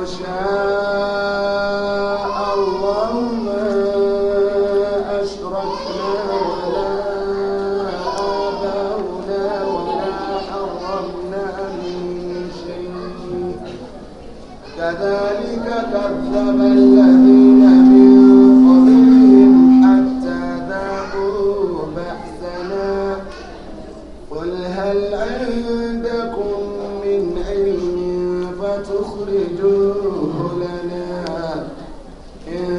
لو شاء الله ما أشركنا ولا آباؤنا ولا حرمنا من شيء كذلك كذب الذين من قبلهم حتى ذاقوا بأسنا قل هل عندكم من علم فتخرجوه لنا إن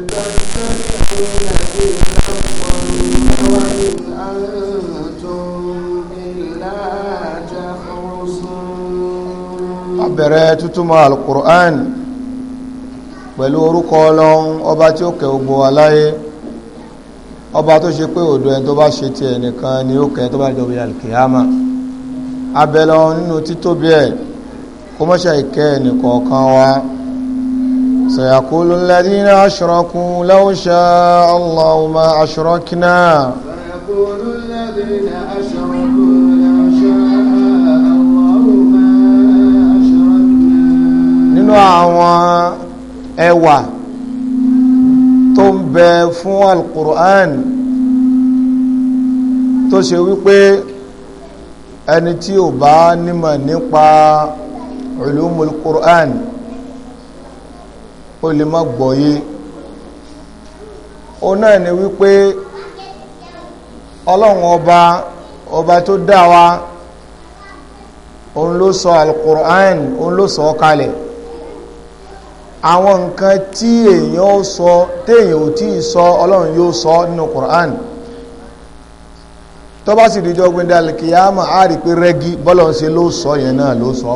تتبعون إلا الظن وإن أنتم إلا تخرصون. A bẹ̀rẹ̀ tútúmọ̀ alukur'an pẹ̀lú orúkọ Ọlọ́run, ọba tí ó kẹ́ gbogbo wa láyé, ọba tó ṣe pé òdo ẹni tó bá ṣe ti ẹnìkan ni ó kẹ́ tó bá jọba alkiyama. Abẹ́lọ́ nínú títóbi ẹ̀ kó mọ́ṣẹ́ ìkẹ́ ẹnìkọ̀ọ̀kan wa. Sayaqulu alladhina ashraku law sha'a Allahu ma ashrakna. سيقول الذين أشركوا لو شاء الله ما أشركنا. Nínú àwọn ẹwà tó ń bẹ fún alukur'an, tó ṣe wípé ẹni tí ò bá nímọ̀ nípa ulumul Qur'an ó lè má gbọ́yé, ó náà ni wípé Ọlọ́run ọba, ọba tó dá wa, òun ló sọ alukur'an, òun ló sọ kalẹ̀. Àwọn nǹkan tí èèyàn ó sọ téèyàn ò tí ì sọ, Ọlọ́run yóò sọ nínú Qur'an. Tó bá sì dijọ́ gbẹ̀ndẹ̀ alikiyama, á rí pé rẹ́gí bọ́lọ̀ ń ṣe ló sọ yẹn náà ló sọ,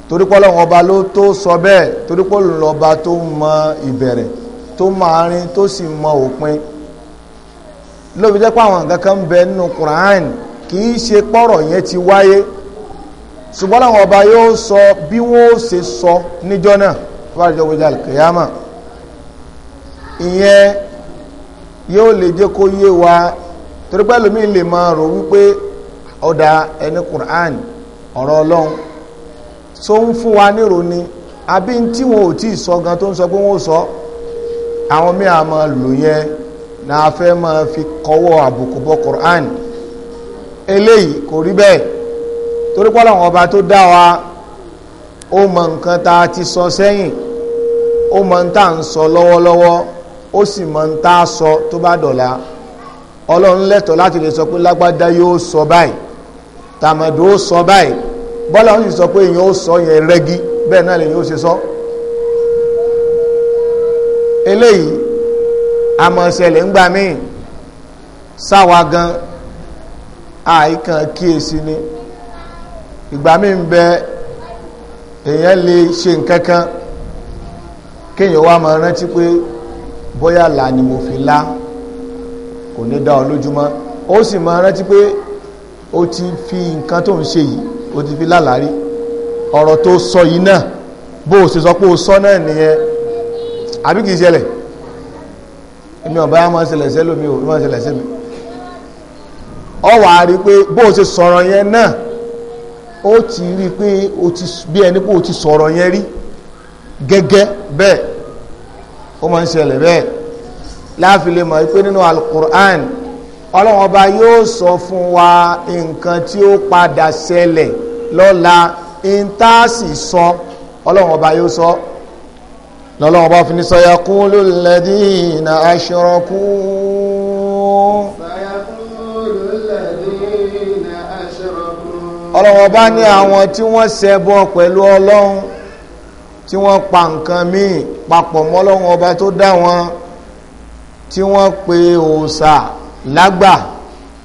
torí pé Ọlọ́run ọba ló tó sọ bẹ́ẹ̀, torí pé Ọlọ́run ọba tó mọ ìbẹ̀rẹ̀, tó mọ àárín, tó sì mọ òpin. Lóbi jẹ́ pé àwọn nǹkan kan ń bẹ nínú Qur'an, kì í ṣe pọ́rọ̀ yẹn ti wáyé, ṣùgbọ́n àwọn ọba yóò sọ bí wọ́n ó ṣe sọ níjọ́ náà bá jọ gbé jalè kìyàmà. Ìyẹn yóò lè jẹ́ kó yé wa, torí pé ẹlòmíín lè máa rò wípé ọ̀dà ẹni Qur'an, ọ̀rọ̀ Ọlọ́run tó ń fún wa nírò ni, àbí tí wọn ò tí ì sọ gan tó ń sọ pé wọn ò sọ. Àwọn míì á máa lò yẹn náà fẹ́ máa fi kọwọ́ àbùkù bọ Qur'an. Eléyìí kò rí bẹ́ẹ̀, torí pé Ọlọ́run ọba tó dá wa, ó mọ nǹkan tá a ti sọ sẹ́yìn, ó mọ nǹkan tá à ń sọ lọ́wọ́lọ́wọ́, ó sì mọ nǹkan tá a sọ tó bá dọ̀la. Ọlọ́run lẹ́tọ̀ọ́ láti lè sọ pé lágbádá yóò sọ báyìí, tàmẹ̀dò ó sọ báyìí. Bọ́lá ó sì sọ pé èèyàn ó sọ yẹn rẹ́gí, bẹ́ẹ̀ náà lèyìn ó ṣe sọ. Eléyìí àmọ́ ṣẹlẹ̀ ń gbà míì sáwa gan àìkàn kíyèsí ni. Ìgbà míì ń bẹ, èèyàn lè ṣe nǹkan kan, kéèyàn wá máa rántí pé bóyá là ni mo fi lá, kò ní dá ọ lójúmọ́. Ó sì máa rántí pé ó ti fi nǹkan tó ń ṣe yìí, ó ti fi lálàárí ọ̀rọ̀ tó sọ yìí náà, bó o ṣe sọ pé o sọ náà nìyẹn, àbí kìí ṣẹlẹ̀? Èmi ọ̀bá yà máa ń ṣẹlẹ̀ sẹ́lómi ò máa ń ṣẹlẹ̀ sẹ́mi. Ọ wà á rí i pé bó o ṣe sọ̀rọ̀ yẹn náà, ó ti rí i pé o ti bí ẹni pé o ti sọ̀rọ̀ yẹn rí gẹ́gẹ́ bẹ́ẹ̀. Ó máa ń ṣẹlẹ̀ bẹ́ẹ̀. Láàfin lè mọ̀ pé nínú alukur'an, Ọlọ́run ọba yóò sọ fún wa nǹkan tí ó padà ṣẹlẹ̀ lọ́la, intaasi sọ, Ọlọ́run ọba yóò sọ. Lọ́lọ́run ọba fi ní sayaqulu alladhina ashraku. سيقول الذين أشركوا. Ọlọ́run ọba ní àwọn tí wọ́n ṣẹbọ pẹ̀lú Ọlọ́run, tí wọ́n pa nǹkan míì papọ̀ mọ́ Ọlọ́run ọba tó dá wọn, tí wọ́n pe òòṣà lágbà,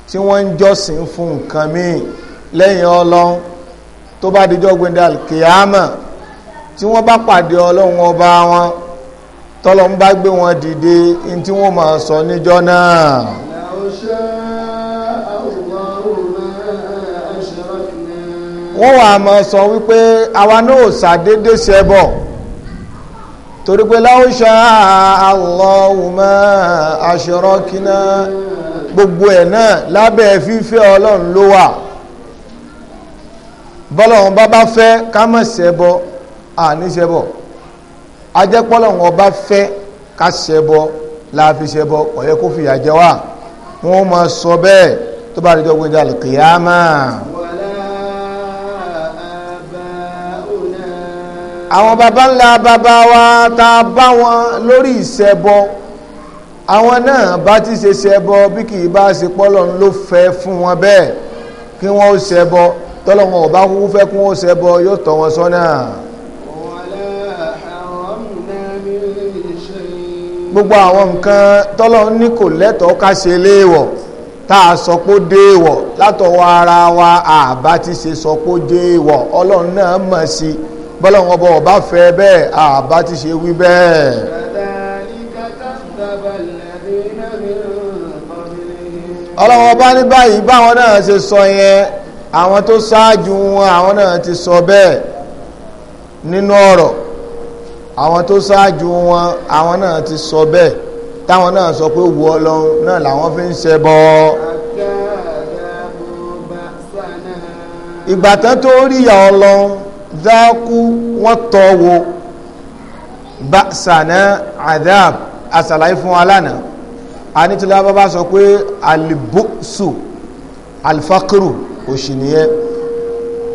tí wọ́n ń jọ́sìn fún nǹkan míì lẹ́yìn Ọlọ́run, tó bá dijọ́ gbẹ̀ndẹ̀ kìámà, tí wọ́n bá pàdé Ọlọ́run ọba wọn, tọ́lọ́run bá gbé wọn dìde, ní tí wọ́n máa sọ níjọ́ náà. لو شاء الله ما أشركنا. Wọ́n wà máa sọ wípé àwa náà ò ṣàdédé ṣẹbọ, torí pé law sha'a Allahu ma ashrakna, gbogbo ẹ̀ náà lábẹ́ fífẹ́ Ọlọ́run ló wà. Bọ́lọ́run bá bá fẹ́ ká má ṣẹbọ, À ní ṣẹbọ. Ajẹ́pọ́lọ́run ọba fẹ́ ká ṣẹbọ láàfi ṣẹbọ, kò yẹ kó fìyà jẹ wá. Wọ́n máa sọ bẹ́ẹ̀ tó bá rí jọ gbé kìyàmá. Àwọn baba ńlá baba wa tá bá wọn lórí ìṣẹbọ, àwọn náà bá ti ṣe ṣẹbọ bí kì í bá ṣe pọ́lọ́run ló fẹ́ fún wọn bẹ́ẹ̀ kí wọ́n ó ṣẹbọ. Tọ́lọ́run ọba kúkú fẹ́ kí wọ́n ó ṣẹbọ, yóò tọ́ wọn sọ́nà. Gbogbo àwọn nǹkan tọ́lọ́run ní kò lẹ́tọ̀ọ́ ká ṣe léèwọ̀, tá a sọ pé ó déèwọ̀ látọwọ́ ara wa, àbá ti ṣe sọ pé ó déèwọ̀, ọlọ́run náà mọ̀ sí. Bọ́lọ́run ọba ọba fẹ́ bẹ́ẹ̀, àbá ti ṣe wí bẹ́ẹ̀. Ọlọ́run ọba ní báyìí báwọn náà ṣe sọ yẹn, àwọn tó ṣáájú wọn àwọn náà ti sọ bẹ́ẹ̀ nínú ọ̀rọ̀. Àwọn tó ṣáájú wọn àwọn náà ti sọ bẹ́ẹ̀, táwọn náà sọ pé wù ọlọ́run náà làwọn fi ń ṣẹbọ. Ìgbà tán tó rí ìyà ọlọ́run dákú, wọ́n tọ́ wo ba'sana adab. Àṣàlàyé fún wa lánàá, anítìlá bàbá sọ pé alibusu alifakiru òṣì nìyẹn,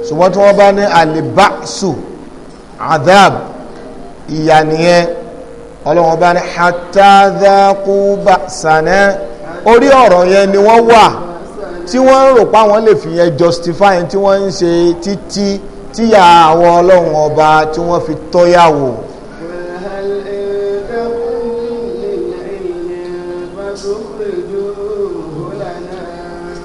ṣùgbọ́n tí wọ́n bá ní alibasu adab ìyà nìyẹn. Ọlọ́wọ́n bá ní hatta dhaqu ba'sana, orí ọ̀rọ̀ yẹn ni wọ́n wà tí wọ́n ń rò pa wọ́n lè fi yẹn justify tí wọ́n ń ṣe títí tíyà àwọn ọlọ́run ọba tí wọ́n fi tọ́yàwó.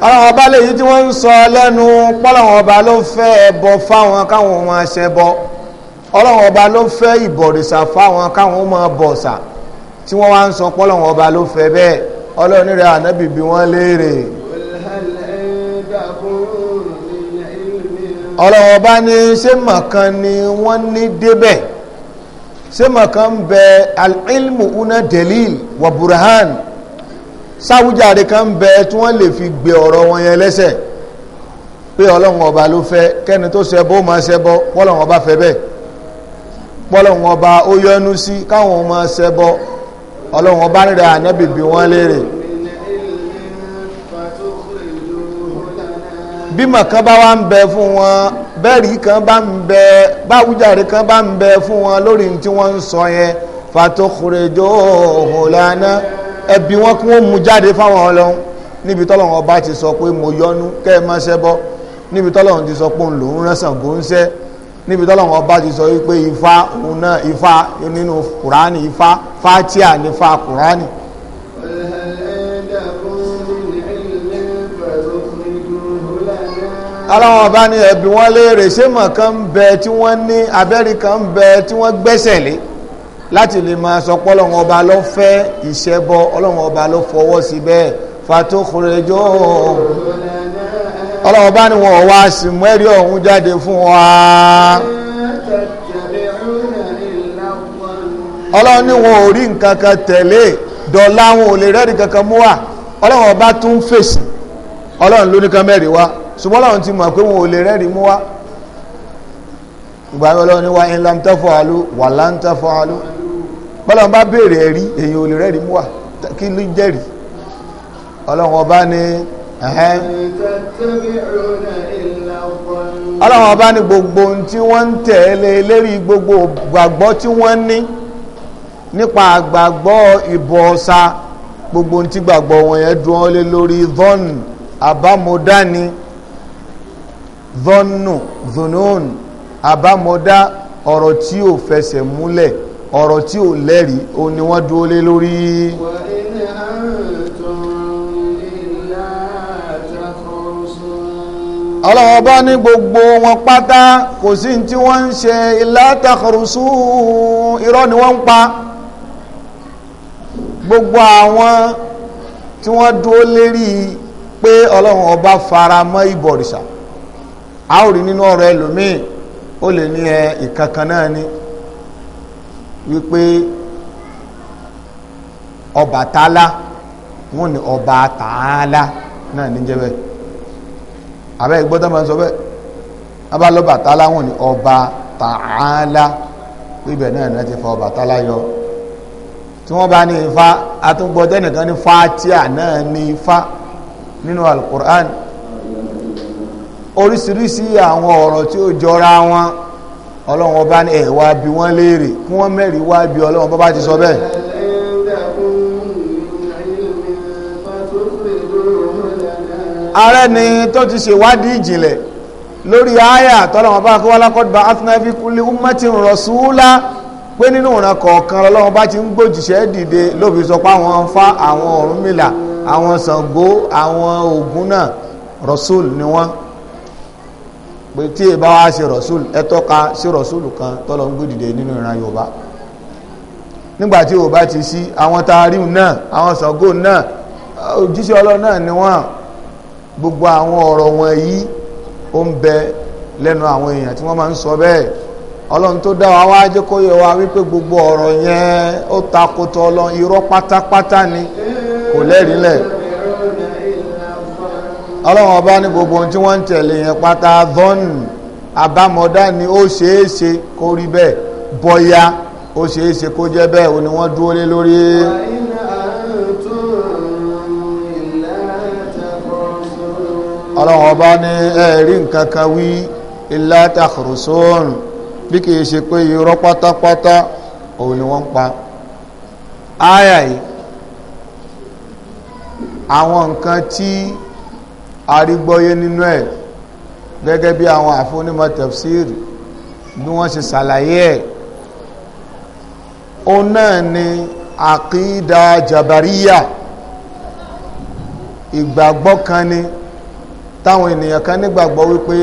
Ọlọ́run ọba lèyí tí wọ́n ń sọ lẹ́nu pọ́lọ́run ọba ló fẹ́ ẹbọ fáwọn káwọn máa ṣẹbọ, ọlọ́run ọba ló fẹ́ ìbọ̀rìṣà fáwọn káwọn máa bọ̀ṣà, tí wọ́n wá ń sọ pọ́lọ́run ọba ló fẹ́ bẹ́ẹ̀. Ọlọ́run rẹ̀ ànábì bí wọ́n léèrè. Ọlọ́run ọba ní ṣé mọ̀kan ni wọ́n ní débẹ̀? Ṣé mọ̀kan ń bẹ? Al-ilmu una delil wa burhan. Sáwùjáde kan ń bẹ tí wọ́n lè fi gbé ọ̀rọ̀ wọn yẹn lẹ́sẹ̀ pé ọlọ́run ọba ló fẹ́ kẹ́ni tó ṣẹbọ ó máa ṣẹbọ, pọ́lọ́run ọba fẹ́ bẹ́ẹ̀, pọ́lọ́run ọba ó yọ́nú sí káwọn máa ṣẹbọ. Ọlọ́run ọba rẹ̀ ànábì bí wọ́n léèrè. Bí mọ̀kan bá wá ń bẹ fún wọn, bẹ́ẹ̀rí kan bá ń bẹ, báwùjáde kan bá ń bẹ fún wọn lórí tí wọ́n ń sọ yẹn, fatukhrijuhu lana, ẹbí wọn kí wọ́n mú jáde fáwọn ọlọ́run níbi tọ́lọ́run ọba ti sọ pé mo yọ́nú kẹ́ ẹ má ṣẹbọ, níbi tọ́lọ́run ti sọ pé òun lòún rán Ṣàngó ń ṣẹ́, níbi tọ́lọ́run ọba ti sọ wípé ifá òun náà, ifá nínú kùránì, ifá fatia nífá kùránì. Ọlọ́run ọba ní ẹbí wọn léèrè, ṣé mọ̀kan ń bẹ tí wọ́n ní abẹ́rí kan ń bẹ tí wọ́n gbẹ́sẹ̀ lé láti lè máa sọ pé ọlọ́run ọba ló fẹ́ ìṣẹ́bọ, ọlọ́run ọba ló fọwọ́ sí bẹ́ẹ̀. Fatukhrijuhu, ọlọ́run ọba ní wọn wá sí mẹ́rí ọ̀hún jáde fún wa. Ọlọ́run ní wọn ò rí nǹkan kan tẹ̀lé dọ̀la, wọn ò lè rẹ́rìí kankan mú wa. Ọlọ́run ọba tún fèsì, ọlọ́run ló ní kan mẹ́rin wá, ṣùgbọ́n ọlọ́run ti mọ̀ pé wọn ò lè rẹ́rìí mú wá. Ìgbà ọlọ́run ní wa in lam taf'alu wa lan taf'alu, bọ́lọ́run bá béèrè ẹ̀rí èyàn ò lè rẹ́rìí mú wá, kí ló jẹ́rìí? Ọlọ́run ọba ní ọlọ́run ọba ní gbogbo ohun tí wọ́n ń tẹ̀lé lérí gbogbo gbàgbọ́ tí wọ́n ní nípa àgbàgbọ́ ìbọ̀ ọ̀sà, gbogbo ohun tí gbàgbọ́ wọn yẹn dúró lé lórí dhọ́n, àbámọ́dá ni dhọ́nù, dhunun, àbámọ́dá, ọ̀rọ̀ tí ò fẹsẹ̀ múlẹ̀, ọ̀rọ̀ tí ò lẹ́rìí, ó ní wọ́n dúró lé lórí. Ọlọ́run ọba ní gbogbo wọn pátá kò sí tí wọ́n ń ṣe illa takhrusun, irọ́ ni wọ́n ń pa. Gbogbo àwọn tí wọ́n dúró lérí pé ọlọ́run ọba fara mọ́ ìbọ̀rìṣà, a ó rí nínú ọ̀rọ̀ ẹlòmíì ó lè ní ẹ ìkankan náà ni wípé Ọbàtálá, wọ́n ní Ọbàtálá náà ní jẹ́ bẹ́ẹ̀. Àbẹ́ ìgbọ́tọ̀ máa ń sọ bẹ́ẹ̀, abálọ́bàtálá wọ́n ní Ọbàtálá. Ibẹ̀ náà náà ti fa Ọbàtálá yọ. Tí wọ́n bá ní ifá, àtúngbọ́ tẹ́nìkan ní Fátíà náà ní ifá nínú Al-Qur'an. Oríṣiríṣi àwọn ọ̀rọ̀ tí ó jọra wọn, Ọlọ́run ọba ní ẹ̀wà bí wọ́n léèrè kí wọ́n mẹ́rin wá bí Ọlọ́run bá ti sọ bẹ́ẹ̀. Ààrẹ ni tó ti ṣèwádìí ìjìnlẹ̀ lórí àyà tọ́lọ́wọ́n bá kó wá laqad ba'athna fi kulli ummatin rasula, pé nínú ìran kọ̀ọ̀kan Ọlọ́run bá ti ń gbòjìṣẹ́ dìde, ló fi sọ pé àwọn Ifá, àwọn Ọ̀rúnmìlà, àwọn Ṣàngó, àwọn Ògún náà rasul ni wọ́n. Pé tí ẹ bá wá ṣe rasul, ẹ tọ́ka sí rasul kan tọ́lọ́ ń gbé dìde nínú ìran Yorùbá. Nígbà tí Yorùbá ti sí àwọn taariu náà, àwọn Ṣàngó náà, òjíṣẹ́ Ọlọ́run náà ni wọ́n. Gbogbo àwọn ọ̀rọ̀ wọ̀nyí ó ń bẹ lẹ́nu àwọn èèyàn tí wọ́n máa ń sọ bẹ́ẹ̀. Ọlọ́run tó dá wa wá jẹ́ kó yé wa wípé gbogbo ọ̀rọ̀ yẹn ó takotọ Ọlọ́run, irọ́ pátápátá ni, kò lẹ́rìí lẹ̀. Ọlọ́run ọba ní gbogbo ohun tí wọ́n ń tẹ̀lé yẹn pátá dhọ́n, àbámọ̀dá ni. Ó ṣeé ṣe kó rí bẹ́ẹ̀, bọ́yá ó ṣeé ṣe kó jẹ́ bẹ́ẹ̀, ó ní wọ́n dúró lé lórí. Ọlọ́run ọba ní ẹ̀rí nǹkan kan wí illa takhrusun, bí kìí ṣe pé irọ́ pátápátá òun ni wọ́n ń pa. Áyà yìí, àwọn nǹkan tí arígbọ́yé nínú ẹ̀ gẹ́gẹ́ bí àwọn àfúnímọ̀ tafsir bí wọ́n ṣe ṣàlàyé ẹ̀, ó náà ni àkídà jàbàríyà. Ìgbàgbọ́ kan ni táwọn ènìyàn kan nígbàgbọ́ wípé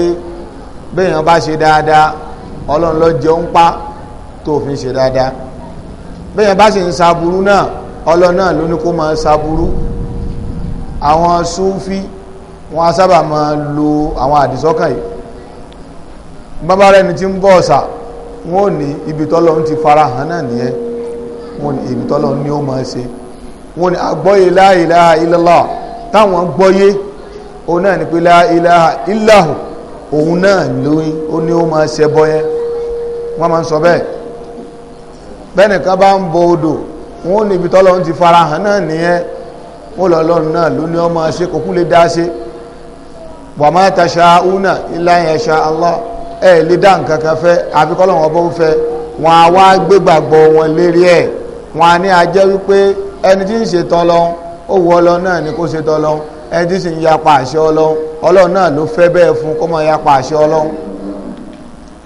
béèyàn bá ṣe dáadáa, Ọlọ́run ló jẹun pa tó fi ń ṣe dáadáa. Béèyàn bá sì ń ṣaburú náà, Ọlọ́run náà ló ní kó máa ṣaburú. Àwọn Súfí wọn a sábà máa lo àwọn àdìsọ́kàn yìí. Bàbá rẹ̀ ni tí ń bọ̀ ọ̀sà, wọn ò ní ibi tọ́lọ́run ti fara hàn náà nìyẹn. Wọn ní ibi tọ́lọ́run ní ó máa ṣe. Wọn ní àgbọ́yé la ilaha illallah táwọn gbọ́yé, òun náà ní pé la ilaha illahu, òun náà lóyún ó ní ó máa ṣe bọ́ yẹn. Wọ́n máa ń sọ bẹ́ẹ̀. Bẹ́ẹ̀ nìkan bá ń bọ odò, wọn ò ní ibi tọ́lọ́run ti fara hàn náà nìyẹn. Wọ́n lọ lọ́run náà ló ní ó máa ṣe, kò kú lè dá ṣe. Wa ma tasha'una illa yasha Allah, ẹ lè dá nǹkan kan fẹ́ àfi kọ́lọ́run ọba ó fẹ́. Wọn á wá gbégbàgbọ́ wọn lérí ẹ̀. Wọn á ní ajẹ́ wípé ẹni tí ń ṣe tọ́lọ́run, ó wù Ọlọ́run náà ni kó ṣe tọ́lọ́run. Ẹni tí sì ń yapa àṣẹ Ọlọ́run, Ọlọ́run náà ló fẹ́ bẹ́ẹ̀ fún kó máa yapa àṣẹ Ọlọ́run.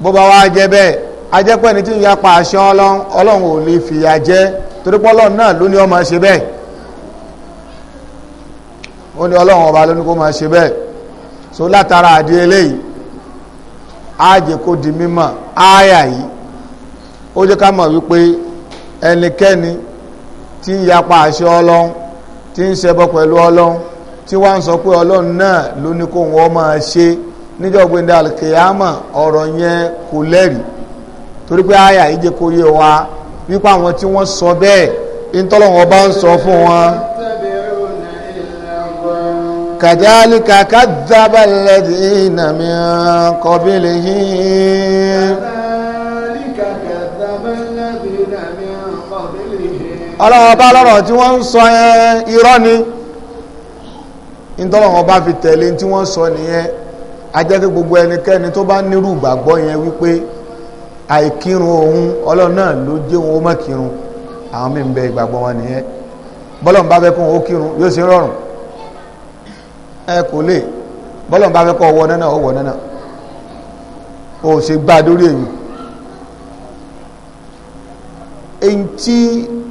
Bó bá wá jẹ́ bẹ́ẹ̀, ajẹ́pẹ́ ẹni tí ń yapa àṣẹ Ọlọ́run, Ọlọ́run ò lè fìyà jẹ, torí pé Ọlọ́run náà ló ní ó máa ṣe bẹ́ẹ̀. Ó ní Ọlọ́run ọba ló ní kó máa ṣe bẹ́ẹ̀. So látara àdí eléyìí, á jẹ́ kó di mímọ̀. Ááyà yìí ó jẹ́ ká mọ̀ wípé ẹnikẹ́ni tí ń yapa àṣẹ Ọlọ́run, tí ń ṣẹbọ pẹ̀lú Ọlọ́run, tí wọ́n ń sọ pé Ọlọ́run náà ló ní kó wọ́n máa ṣe níjọ́ gbẹ̀ndẹ̀ alkiyama, ọ̀rọ̀ yẹn kò lẹ́rìí. Torí pé àyà yìí jẹ́ kó yé wa wípé àwọn tí wọ́n sọ bẹ́ẹ̀, ìtọ́lọ́wọ́n bá ń sọ fún wọn. Kadhalika kadhaba alladhina min qablihim. Ọlọ́wọ́n bá lọ́rọ̀ tí wọ́n ń sọ yẹn, irọ́ ni. Ìtọ́lọ́wọ́n bá fi tẹ̀lé tí wọ́n sọ nìyẹn. A jẹ́ kí gbogbo ẹnikẹ́ni tó bá nírú ìgbàgbọ́ yẹn wípé àìkírun òun, Ọlọ́run náà ló jẹ́ òun ó má kírun. Àwọn míì ń bẹ, ìgbàgbọ́ wọn nìyẹn. Bọ́lọ̀ ń bá fẹ́ kún ó kírun, yóò ṣe rọrùn. Ẹ kò lè. Bọ́lọ̀ ń bá fẹ́ kọ́ ọwọ́ náà, ó wọ̀ náà, ó ṣe gbá dórí èyí. Èyí tí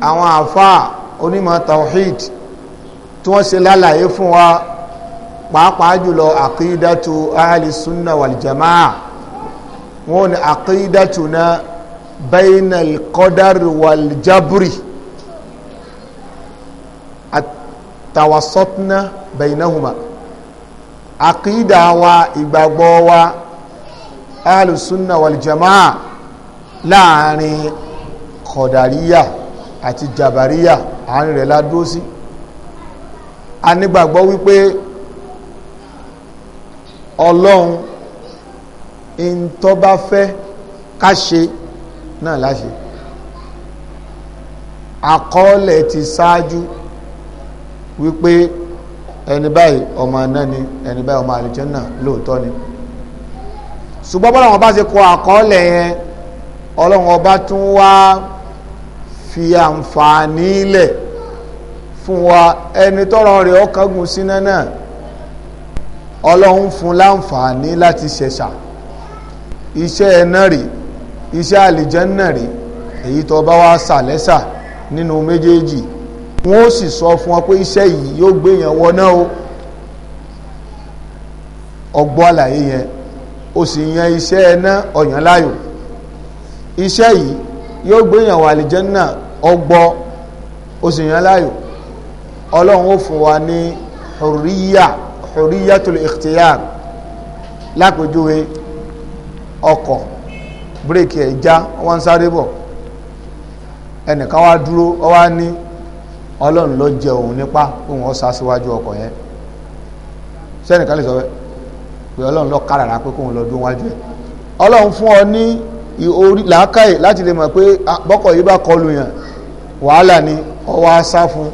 àwọn àfáà onímọ̀ tawhid tí wọ́n ṣe lálàyé fún wa, pàápàá jùlọ àkídàtù ahli sunna wal jamaa, wọ́n ní àkídàtù na bayna al-qadar wal jabri àtàwàsọ́tná baynahuma. Àkídà wa, ìgbàgbọ́ wa ahli sunna wal jamaa láàrin kọ̀dàríyà àti jàbàríyà, àárín rẹ̀ la dúró sí. A nígbàgbọ́ wípé Ọlọ́run in tó bá fẹ́ ká ṣe, náà láṣẹ. Àkọọ́lẹ̀ ti ṣáájú wípé ẹni báyìí ọmọ náà ni, ẹni báyìí ọmọ àlùjánnà lóòótọ́ ni. Ṣùgbọ́n bọ́lá wọn bá ṣe kọ àkọọ́lẹ̀ yẹn, Ọlọ́run ọba tún wá fi àǹfààní lẹ̀ fún wa. Ẹni tọ́rọ rẹ̀ ọkàgùn síná náà, Ọlọ́run fún láǹfààní láti ṣẹ̀ṣà iṣẹ́ ẹ̀nà rí, iṣẹ́ àlìjánnà rí. Èyí tó bá wá sàlẹ́sà nínú méjèèjì, wọ́n ó sì sọ fún ọ pé iṣẹ́ yìí yóò gbé yẹn wọná o. Ọgbọ́ àlàyé yẹn, ó sì yan iṣẹ́ ẹ̀nà ọ̀yàn láàyò. Iṣẹ́ yìí yóò gbé yẹn wọ àlìjánnà, ọgbọ́ ó sì yan láàyò. Ọlọ́run ó fún wa ní hurriya, hurriyatul ikhtiyar. Lápèjúwe, ọkọ̀ bírèkì ẹ̀ já, wọ́n ń sáré bọ̀, ẹnìkan wá dúró, ó wá ní Ọlọ́run ló jẹ òun nípa òun ó sá síwájú ọkọ̀ yẹn. Sẹ́nìkan lè sọ bẹ́ẹ̀ pé Ọlọ́run ló kárara pé kóun lọ dún wájú ẹ̀? Ọlọ́run fún ọ ní orí làákàyè láti lè mọ̀ pé bọ́kọ̀ yìí bá kọlù yàn, wàhálà ni, ọ wá sá fún.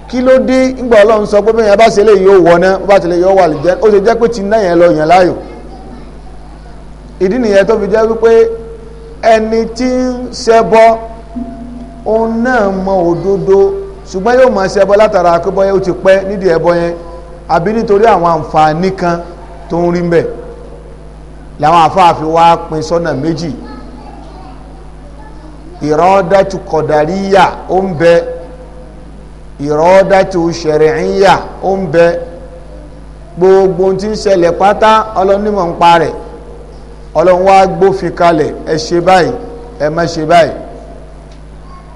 Kí ló dé ńgbà Ọlọ́run sọ pé bẹ́ẹ̀ yẹn bá ṣe lè yóò wọ̀ náà, bá ṣe lè yóò wà lè jẹ́, ó ṣe jẹ́ pé ti náà yẹn lọ yàn láàyò? Ìdí nìyẹn tó fi jẹ́ wípé ẹni tí ń ṣẹbọ, òun náà mọ òdodo, ṣùgbọ́n yóò máa ṣẹbọ látara pé bọ́yá ó ti pẹ́ nídìí ẹbọ yẹn, àbí nítorí àwọn àǹfààní kan tó ń rí mbẹ̀. Làwọn àfáàfi wá pín sọ́nà méjì. Ìrọ́dàtú kọ̀dàríyà ó ń bẹ, ìrọ́dàtú ṣẹ̀rìíyà ó ń bẹ. Gbogbo tí ń ṣẹlẹ̀ pátá, Ọlọ́run ń pa rẹ̀. Ọlọ́run wá gbófin kalẹ̀, ẹ ṣe báyìí, ẹ má ṣe báyìí.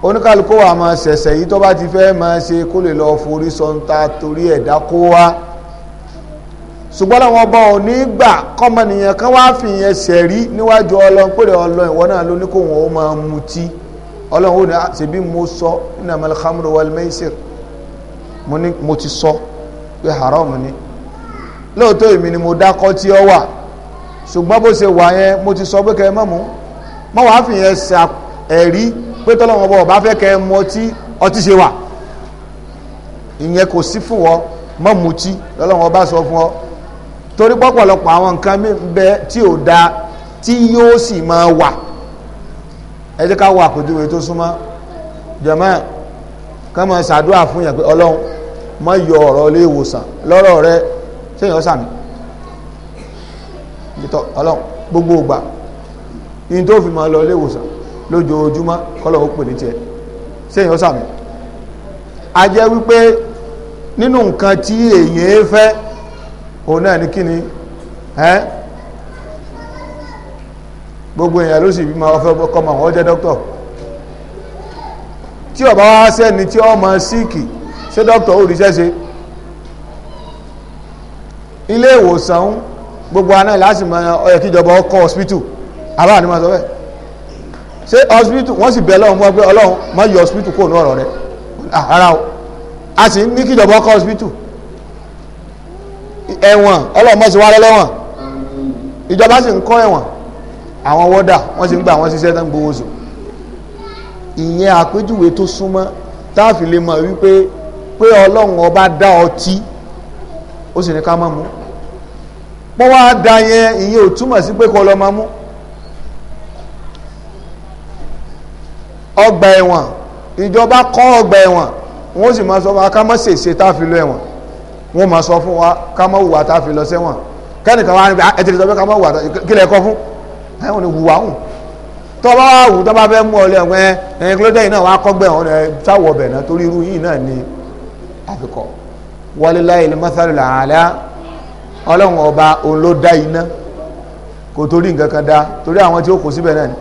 Oníkàlùkù wa máa ṣẹ̀ṣẹ̀ yìí tó bá ti fẹ́ máa ṣe kó lè lọ forí sọ́ńtà torí ẹ̀dá kó wá. Ṣùgbọ́n àwọn ọba ò ní gbà kọ́mọnìyàn kan wá fi yẹn ṣẹ̀rí níwájú Ọlọ́run pé Ọlọ́run, ìwọ náà ló ní kó wọn ó máa mutí. Ọlọ́run ó ní, ṣebí mo sọ, innamal khamru wal maisir, mo ní mo ti sọ pé haram ni. Lóòótọ́ èmi ni mo dákọ́ tí ọ wà, ṣùgbọ́n bó ṣe wà yẹn, mo ti sọ pé kẹ́ ẹ mọ̀ mú mọ́. Wàá fi yẹn ṣe ẹ̀rí pé tọ́lọ́wọ́n bọ̀ bá fẹ́ kẹ́ ẹ mu ọtí, ọtí ṣe wà, ìyẹn kò sí fún wọn. Mọ́ mutí lọ́lọ́wọ́n bá sọ fún ọ, torí pọ̀pọ̀lọpọ̀ àwọn nǹkan mi bẹ tí ò da tí yóò sì máa wà. Ẹ jẹ́ ká wọ àpèjúwe tó súnmọ́. Jàmáà, ká máa ṣàdúrà fún yàn pé Ọlọ́run má yọ ọ̀rọ̀ ilé ìwòsàn lọ́rọ̀ rẹ, sẹ́yìn ọ̀sàmì ìtọ̀ Ọlọ́run gbogbo ògbà yìí tó fi máa lọ ilé ìwòsàn lójoojúmọ́, kọ́lọ̀ ó pè ní tiẹ̀, sẹ́yìn ọ̀sàmì. A jẹ́ wípé nínú nǹkan tí èèyàn fẹ́, òun náà ní kíni ẹ́, gbogbo èèyàn ló sì bí máa fẹ́ kọ́mọ àwọn jẹ́ dókítọ̀. Tí ó bá wá sẹ́ni tí ó mọ síìkì, ṣé dókítọ̀ ó ríṣẹ́ ṣe? Ilé ìwòsàn gbogbo aná láti mọ ó yẹ kíjọba ọkọ̀ hospital àbá ni máa sọ bẹ́ẹ̀. Ṣé hospital wọ́n sì bẹ̀ lọ́hùn mọ́ pé Ọlọ́run má yọ hospital kúrò ní ọ̀rọ̀ rẹ̀? Rárá o, a sì ní kíjọba ọkọ̀ hospital. Ẹ̀wọ̀n, Ọlọ́run mọ́ sí wá lẹ́wọ̀n, ìjọba sì ń kọ́ ẹ̀wọ̀n, àwọn wọ́dà wọ́n sì ń gbà wọ́n ṣiṣẹ́ tán gbowó sùn. Ìyẹn àpéjúwe tó súnmọ́ táàfin lè mọ̀ wípé pé Ọlọ́run ọba dá ọtí, ó sì ní ká má mú. Pọ́n wá da yẹn, ìyẹn ò túmọ̀ sí pé kọ́ lọ́ máa mú. Ọgbà ẹ̀wọ̀n, ìjọba kọ́ ọgbà ẹ̀wọ̀n, wọ́n sì máa sọ fún wa ká má ṣèṣe táàfin lọ ẹ̀wọ̀n, wọ́n máa sọ fún wa ká má hùwà táàfin lọ sẹ́wọ̀n. Kẹ́nìkan wá níbi ẹ ti sọ pé ká má hùwà, kí lẹ kọ́ fún ẹ̀wọ̀n ni hùwà hùn tó bá wà wù, tó bá fẹ́ mú ọ lé ẹ̀wọ̀n ẹ̀yìn kílódé yìí náà wà kọ́gbẹ́ ọ̀hún ẹ̀ sáwọ̀ ọbẹ̀ náà, torí irú yìí náà ni àfikọ́. Walillahi al-mathalul a'la. Ọlọ́run ọba òun ló dá iná, kò torí nǹkan kan dá, torí àwọn tí ó kó síbẹ̀ náà ni.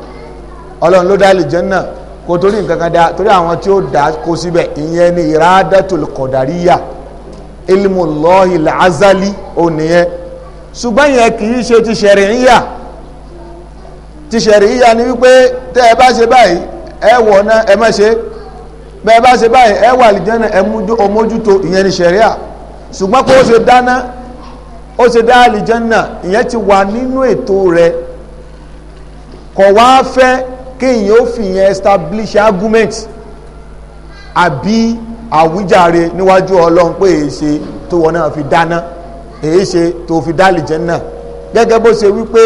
Ọlọ́run ló dá àlùjánnà, kò torí nǹkan kan dá, torí àwọn tí ó dá kó síbẹ̀. Ìyẹn ni iradatul qadariyya, ilmullahi al-azali ò nìyẹn. Ṣùgbọ́n yẹn kì í ṣe ti ṣẹ̀ríyà. Ti ṣẹ̀ríyà ni wípé tẹ́ ẹ bá ṣe báyìí, ẹ wọ̀ náà, ẹ má ṣe bẹ́ẹ̀ bá ṣe báyìí, ẹ wà àlùjánnà, ẹ mójútó. Ìyẹn ni ṣẹ̀ríyà. Ṣùgbọ́n kó o ṣe dáná, ó ṣe dá àlìjánà, ìyẹn ti wà nínú ètò rẹ̀. Kò wá fẹ́ Kéèyàn ó fi yẹn establish argument àbí àwíjàre níwájú Ọlọ́run pé èé ṣe tó wọn náà fi dáná, èé ṣe tó fi dálì jẹ́ náà. Gẹ́gẹ́ bó ṣe wípé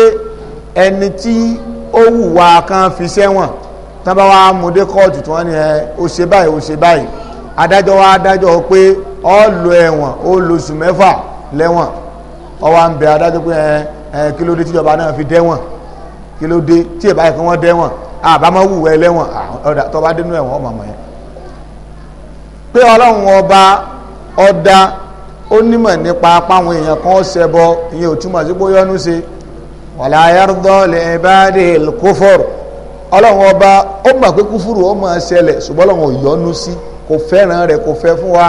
ẹni tí ó wùwà kan fi sẹ́wọ̀n, tán bá wá mú dé kóòtù tí wọ́n ní ẹ ó ṣe báyìí, ó ṣe báyìí, adájọ́ wá dájọ́ pé ó lọ ẹ̀wọ̀n, ó lọ oṣù 6 lẹ́wọ̀n. Ó wá ń bẹ adájọ́ pé ẹ kí ló dé tíjọba náà fi dẹ́wọ̀n? Kí ló dé tí ìbáyìí kan wọ́n dẹ́wọ̀n? Àbámọ́ wùwẹ́ ẹlẹ́wọ̀n. Ọ̀dà tó bá dénú ẹ̀wọ̀n ọmọ yẹn pé Ọlọ́run ọba ọ̀dà ó nímọ̀ nípa apáwọn èèyàn kan ṣẹbọ, ìyẹn ò túmọ̀ sí pé ó yọ́nú ṣe. Wala yarda li ibadil kufur, Ọlọ́run ọba ó mọ̀ pé kúfúrú ó máa ṣẹlẹ̀, ṣùgbọ́n Ọlọ́run ò yọ́nú sí, kò fẹ́ràn rẹ̀, kò fẹ́ fún wa.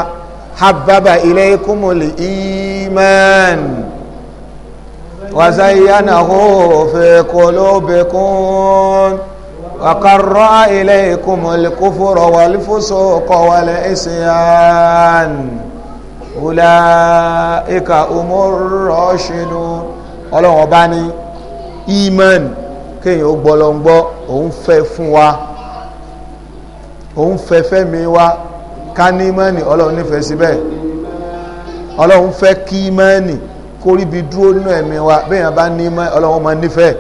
Hababa ilaykumul iman wa zayyanahu fi qulubikum wa karraha ilaykumul kufra wal fusuqa wal isyan ulaika umur rashidun. Ọlọ́run ọba ní iman, kéèyàn ó gbọ́ lọ ń gbọ́, òun fẹ́ fún wa, òun fẹ́ fẹ́mi wa ká ní ìmánì. Ọlọ́run nífẹ̀ẹ́ síbẹ̀. Ọlọ́run fẹ́ kí ìmánì kó ríbi dúró nínú ẹ̀mí wa. Béèyàn bá ní ìmánì, Ọlọ́run máa nífẹ̀ẹ́.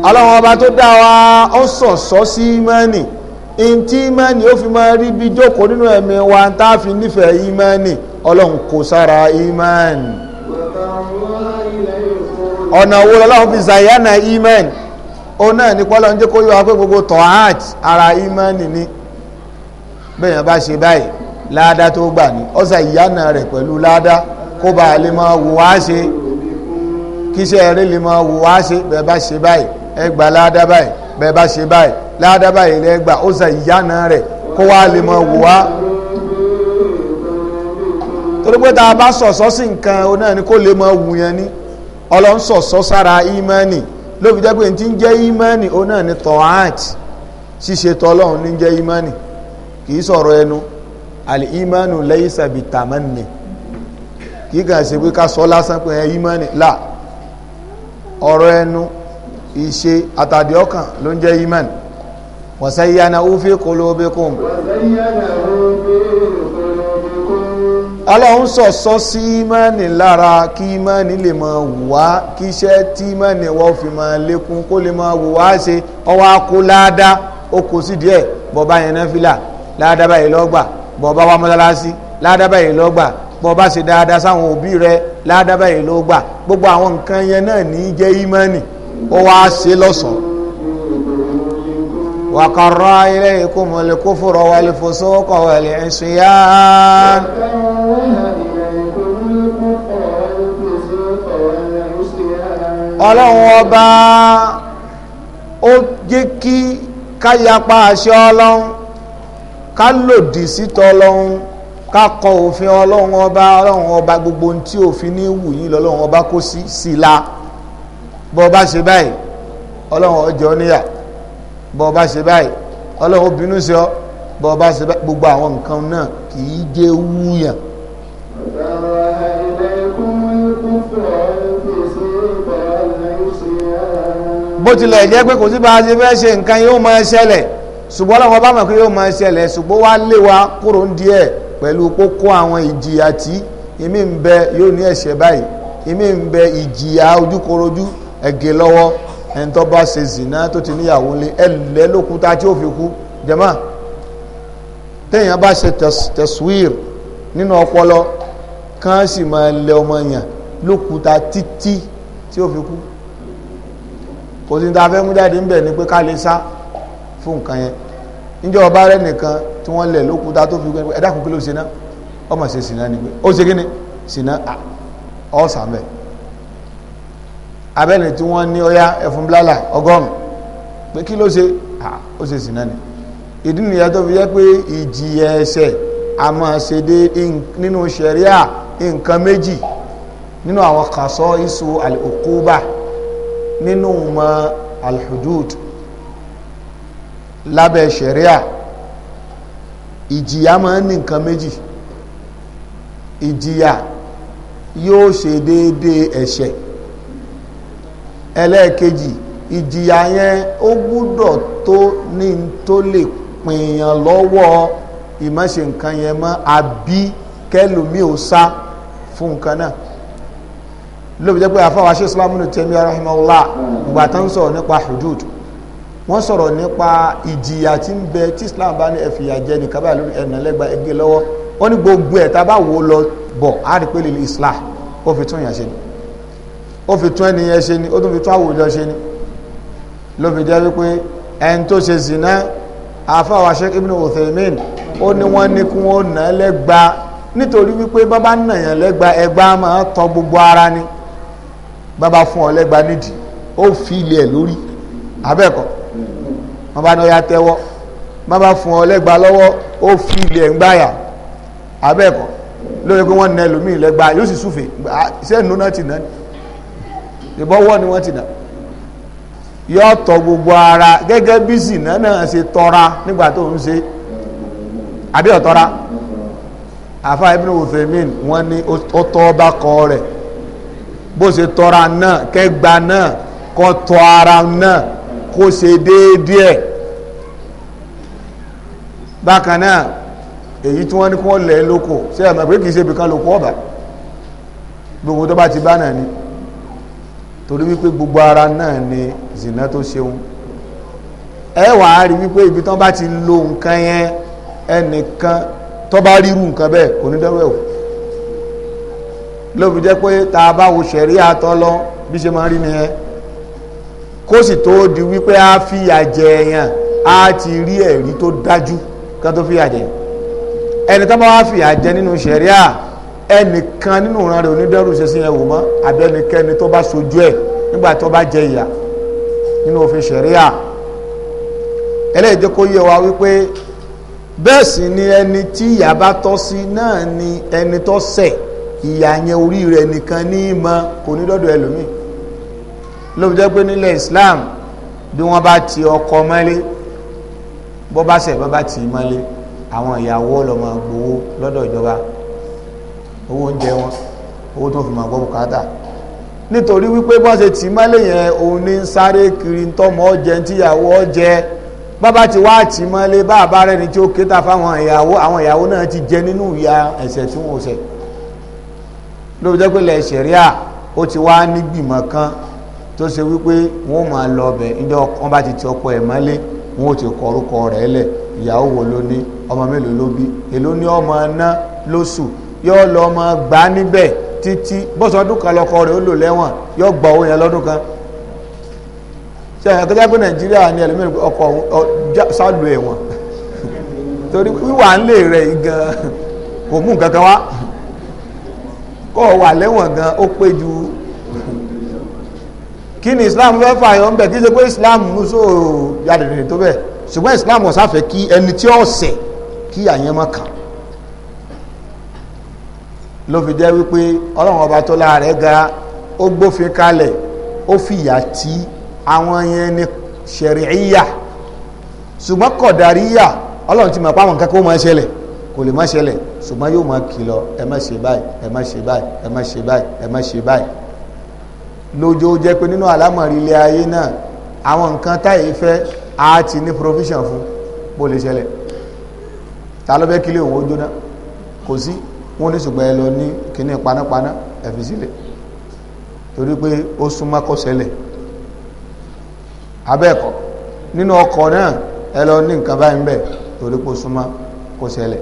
Ọlọ́run ọba tó dá wa ó sọ̀sọ́ sí ìmánì, ntí ìmánì ó fi máa rí bí jókòó nínú ẹ̀mí wa, tá a fi nífẹ̀ẹ́ ìmánì. Ọlọ́run kò sára ìmánì. Ọ̀nà wo lọ́lọ́run fi zayana ìmánì? Ó náà ní pọ́lọ́ ń jẹ́ kó yíwa pé gbogbo tọ́hát ara ìmánì ni. Bẹ́ẹ̀ yẹn bá ṣe báyìí, láàdá tó gbà ní ọ̀sà ìyána rẹ̀ pẹ̀lú láàdá, kó bá lè máa wù wá ṣe, kíṣẹ́ eré lè máa wù wá ṣe. Bẹ́ẹ̀ bá ṣe báyìí, ẹ gbà láàdá báyìí, bẹ́ẹ̀ bá ṣe báyìí, láàdá báyìí lẹ́ gbà. Ọ̀sà ìyána rẹ̀ kó wá lè máa wù wá. Torí pé tá a bá sọ̀sọ́ sí nǹkan, ó náà ní kó lè máa wù yẹn ní. Ọlọ́run sọ̀sọ́ sára ìmánì, ló fi jẹ́ pé tí ń jẹ́ ìmánì, ó náà ní tọ́hát, ṣíṣe tọ́lọ́run ní jẹ́ ìmánì, kì í sọ̀rọ̀ ẹnu. Àlì ìmánu laysa bitamanni, kì í kàn ṣe pé ká sọ lásán pé ìmánì là, ọ̀rọ̀ ẹnu, ìṣe àtàdé ọkàn ló ń jẹ́ ìmánì. Wa zayyanahu fi qulubikum, Ọlọ́run sọ̀sọ́ sí ìmánì lára kí ìmánì lè máa wà, kí iṣẹ́ tí ìmánì wọ́n fi máa lékún, kó lè máa wù wá ṣe. Ọwọ́ akó láàdá, ó kó sí díẹ̀. Bọ́ba yẹn náà fìlà láàdá báyìí lọ́gbà, bọ́ba wá mọ́sálásí láàdá báyìí lọ́gbà, bọ́ba ṣe dáadáa sáwọn òbí rẹ láàdá báyìí lọ́gbà. Gbogbo àwọn nǹkan yẹn náà ní í jẹ́ ìmánì, ó wá ṣe lọ́sọ̀ọ́. Wa karraha ilaykumul kufra wal fusuqa wal isyan. Ọlọ́run ọba ó jẹ́ kí ká yapa àṣẹ Ọlọ́run, ká lòdì sí tọlọ́run, ká kọ òfin Ọlọ́run ọba. Ọlọ́run ọba gbogbo ohun tí òfin ní wù yín lọ́lọ́run ọba kó sí la. Bọ́ ọba ṣe báyìí, Ọlọ́run ọjọ́ níyà. Bọ́ ọba ṣe báyìí, Ọlọ́run ó bínú sí ọ. Bọ́ ọba ṣe báyìí, gbogbo àwọn nǹkan náà kì í jẹ́ wúyàn. Bó tilẹ̀ jẹ́ pé kò sí bá a ṣe fẹ́ ṣe nǹkan yóò máa ṣẹlẹ̀, ṣùgbọ́n Ọlọ́run ọba mọ̀ pé yóò máa ṣẹlẹ̀, ṣùgbọ́n wá lé wa kúrò ń díẹ̀ pẹ̀lú kókó àwọn ìjìyà tí ìmí ń bẹ yóò ní ẹ̀ṣẹ̀ báyìí, ìmí ń bẹ ìjìyà ojúkorojú ẹ̀gẹ́ lọ́wọ́. Ẹni tó bá ṣe zìnà tó ti níyàwó lé ẹlẹ́ lókúta tí ó fi kú. Jẹ́mọ́, téèyàn bá ṣe tẹ̀síwìr nínú ọpọlọ kán sì máa lẹ ọmọ yàn lókúta títí tí ó fi kú. Kò sí ní ta fẹ́ mú jáde ń bẹ̀ ni pé ká lè sá fún nǹkan yẹn. Níjọ́ ọba rẹ̀ nìkan tí wọ́n lẹ̀ lókúta tó fi kú, ẹ dákun kí ló ṣe náà? Ọmọ ṣe sìnà ni pé ó ṣe kí ni sìnà ọ̀sán bẹ̀. Abẹ́ni tí wọ́n ní ọya ẹ̀fún blálà 100 pé kí ló ṣe? Ó ṣe sìnà ni. Ìdí nìyẹn tó fi jẹ́ pé ìjìyà ẹ̀ṣẹ̀ a máa ṣe dé nínú ṣẹ̀ríà nǹkan méjì nínú àwọn kàṣọ isu al-uquba nínú mọ al-hudud lábẹ́ ṣẹ̀ríà. Ìjìyà máa ń ní nǹkan méjì. Ìjìyà yóò ṣe déédéé ẹ̀ṣẹ̀. Ẹlẹ́ẹ̀kejì, ìjìyà yẹn ó gbúdọ̀ tó ní tó lè pìyàn lọ́wọ́ ìmọ̀ṣe nǹkan yẹn mọ́, àbí kẹlòmí ò sá fún nǹkan náà. Lóbi jẹ́ pé àfáwà ṣe Islam ní Taymiyyah rahimahullah, ìgbà tán sọ̀rọ̀ nípa hudud, wọ́n sọ̀rọ̀ nípa ìjìyà tí ń bẹ tí Islam bá ní ẹ̀fìyà jẹ nìkan báyìí lórí ẹ̀nà lẹ́gba ẹgbẹ́ lọ́wọ́. Wọ́n ní gbogbo ẹ̀ tá bá wò lọ bọ̀ á rí pé lè islah, ó fi tún yàn ṣe ni, ó fi tún ẹni yẹn ṣe ni, ó tún fi tún àwùjọ ṣe ni. Ló fi jẹ́ wípé ẹni tó ṣe zina, àfáwà Sheikh Ibn Uthaymin, ó ní wọ́n ní kí wọ́n nà lẹ́gba, nítorí wípé bábá nàyàn lẹ́gba, ẹgba máa tọ gbogbo ara ni. Bábá fún ọ lẹ́gba nídìí, ó fi ilé ẹ̀ lórí abẹ́ẹ̀kọ́, wọ́n bá ní ọya tẹ́wọ́. Bábá fún ọ lẹ́gba lọ́wọ́, ó fi ilé ẹ̀ ń gbáyà abẹ́ẹ̀kọ́. Lórí pé wọ́n nà ẹlòmíì lẹ́gba, yóò sì súfèé, ṣé ìnú náà ti nà ní ìbọ̀wọ́ ni wọ́n ti nà. Yóò tọ gbogbo ara gẹ́gẹ́ bí zìnà náà ṣe tọ́ra nígbà tó ń ṣe, àbí ọ̀tọ́ra. Àfa Ibn Uthaymin wọ́n ní ó tọ́ bá kọ́ rẹ̀, bó ṣe tọ́ra náà kẹgbà náà kọ́ tọ́ ara náà kó ṣe déédéẹ̀. Bákan náà, èyí tí wọ́n ní kí wọ́n lẹ̀ lóko, ṣé ẹ̀ mọ̀ pé kì í ṣe ibìkan lóko ọ̀bà, gbogbo tó bá ti bá náà ni, torí wípé gbogbo ara náà ni zina tó ṣeun. Ẹ wà á rí wípé ibi tán bá ti lo nǹkan yẹn, ẹnìkan tó bá ríru nǹkan bẹ́ẹ̀ kò ní dẹ́rù ẹ̀ wò. Ló fi jẹ́ pé tá a bá wo ṣẹ̀rí àtọ́ lọ bí ṣe máa rí nìyẹn, kó sì tó di wípé a fìyà jẹ èèyàn, a ti rí ẹ̀rí tó dájú ká tó fìyà jẹ ẹni tó bá wá fìyà jẹ nínú ṣẹ̀ríà. Ẹnìkan nínú ìran rẹ̀ onídẹ́rù ṣe sí ẹwò mọ́, àbí ẹnikẹ́ni tó bá sojú ẹ̀ nígbà tó bá jẹ ìyà nínú òfin ṣẹ̀ríà. Eléyìí jẹ́ kó yé wa wípé bẹ́ẹ̀ sì ni ẹni tí ìyà bá tọ́ sí náà ni ẹni tó ṣẹ̀, ìyà yẹn orí rẹ̀ nìkan ní í mọ, kò ní dọ́dọ̀ ẹlòmíì. Ló fi jẹ́ pé nílẹ̀ Islam, bí wọ́n bá ti ọkọ mọ́lé, bó bá ṣẹ̀ bó bá tì í mọ́lé, àwọn ìyàwó lọ máa gbowó lọ́dọ̀ ìjọba, owó oúnjẹ wọn, owó tó fi máa gbọ́ bùkátà, nítorí wípé bọ́n ṣe tì í mọ́lé yẹn, òun ní ń sáré kiri tọmọ ọjẹ tíyàwó ọjẹ. Bàbá ti wá tì í mọ́lé, bàbá rẹ̀ ni tí ó kéta fáwọn ìyàwó, àwọn ìyàwó náà ti jẹ nínú ìyà ẹ̀ṣẹ̀ tí wọ́n ṣẹ̀. Ló fi jẹ́ pé ilẹ̀ ṣẹ̀ríà ó ti wá nígbìmọ̀ kan tó ṣe wípé wọ́n máa lọ ọbẹ̀ níjọ́ wọ́n bá ti ti ọkọ ẹ̀ mọ́lé, wọ́n ó ti kọ orúkọ rẹ̀ lẹ̀, ìyàwó wo ló ní, ọmọ mélòó ló bí, èló ní ọmọ ná lóṣù, yóò lọ ọmọ gbà níbẹ̀ títí bọ́sọ̀ ọdún kan lọkọ rẹ̀ ó lò lẹ́wọ̀n, yóò gba owó yẹn lọ́dún kan. Ṣe ẹ̀yàn kọjá pé Nàìjíríà ní ẹlòmíràn ọkọ̀ sálù ẹ̀wọ̀n torí wíwà ń lè rẹ̀ gan kò mú nǹkan kan wá, kọ́ wà lẹ́wọ̀n gan ó pé ju. Kí ni Islam fẹ́ fààyàn ń bẹ̀? Kí ṣe pé Islam mú só yàdìrì tó bẹ̀, ṣùgbọ́n Islam ó sáfẹ́ kí ẹni tí ó ṣẹ̀ kí àyẹn má kàn. Ló fi jẹ́ wípé Ọlọ́run ọba tó láàrẹ̀ ga, ó gbófin kalẹ̀, ó fìyà tí àwọn yẹn ní ṣẹ̀ríyà, ṣùgbọ́n kọ̀dàríyà Ọlọ́run ti mọ̀ pé àwọn nǹkan kó máa ṣẹlẹ̀, kò lè má ṣẹlẹ̀, ṣùgbọ́n yóò máa kìlọ̀, ẹ má ṣe báyìí, ẹ má ṣe báyìí, ẹ má ṣe báyìí, ẹ má ṣe báyìí. Lójó jẹ́ pé nínú àlámọ̀rí ilé ayé náà, àwọn nǹkan táyé fẹ́ á ti ní provision fún bó lè ṣẹlẹ̀. Ta ló fẹ́ kílé òun ó jóná? Kò sí. Wọ́n ní ṣùgbọ́n ẹ lọ ní kíní panápaná ẹ fi sílẹ̀, torí pé ó súnmọ́ kó ṣẹlẹ̀. Abẹ́ẹ̀kọ́, nínú ọkọ̀ náà ẹ lọ ní nǹkan báyìí ń bẹ̀, torí pé ó súnmọ́ kó ṣẹlẹ̀.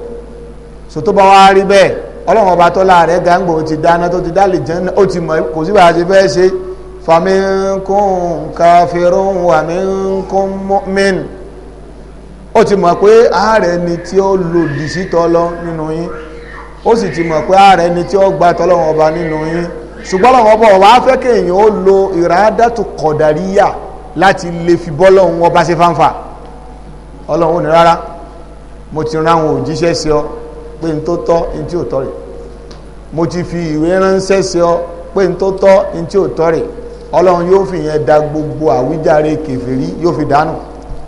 So tó bá wá rí bẹ́ẹ̀, Ọlọ́run ọba tọ́lá rẹ̀ gángbo ti dáná tó ti dá lè jẹ́, ó ti mọ̀ kò sí bá a ṣe fẹ́ ṣe. Faminkum kafirun wa minkum mu'min. Ó ti mọ̀ pé ààrẹ ni tí ó lòdì sí tọ́lọ́ nínú yín, ó sì ti mọ̀ pé ààrẹ ni tí ó gba tọ́lọ́run ọba nínú yín. Ṣùgbọ́n Ọlọ́run ọba wàá fẹ́ kéèyàn ó lo ìrádàtù kọ̀dàríyà láti lè fi bọ́lọ́run ọba ṣe fáńfà. Ọlọ́run ò ní rárá, mo ti rán àwọn òjíṣẹ́ sí ọ pé n tó tọ́ n tí ò tọ́ rè, mo ti fi ìwé ránṣẹ́ sí ọ pé n tó tọ́ n tí ò tọ́ rè. Ọlọ́run yóò fi yẹn da gbogbo àwíjàre kèfèrí, yóò fi dànù,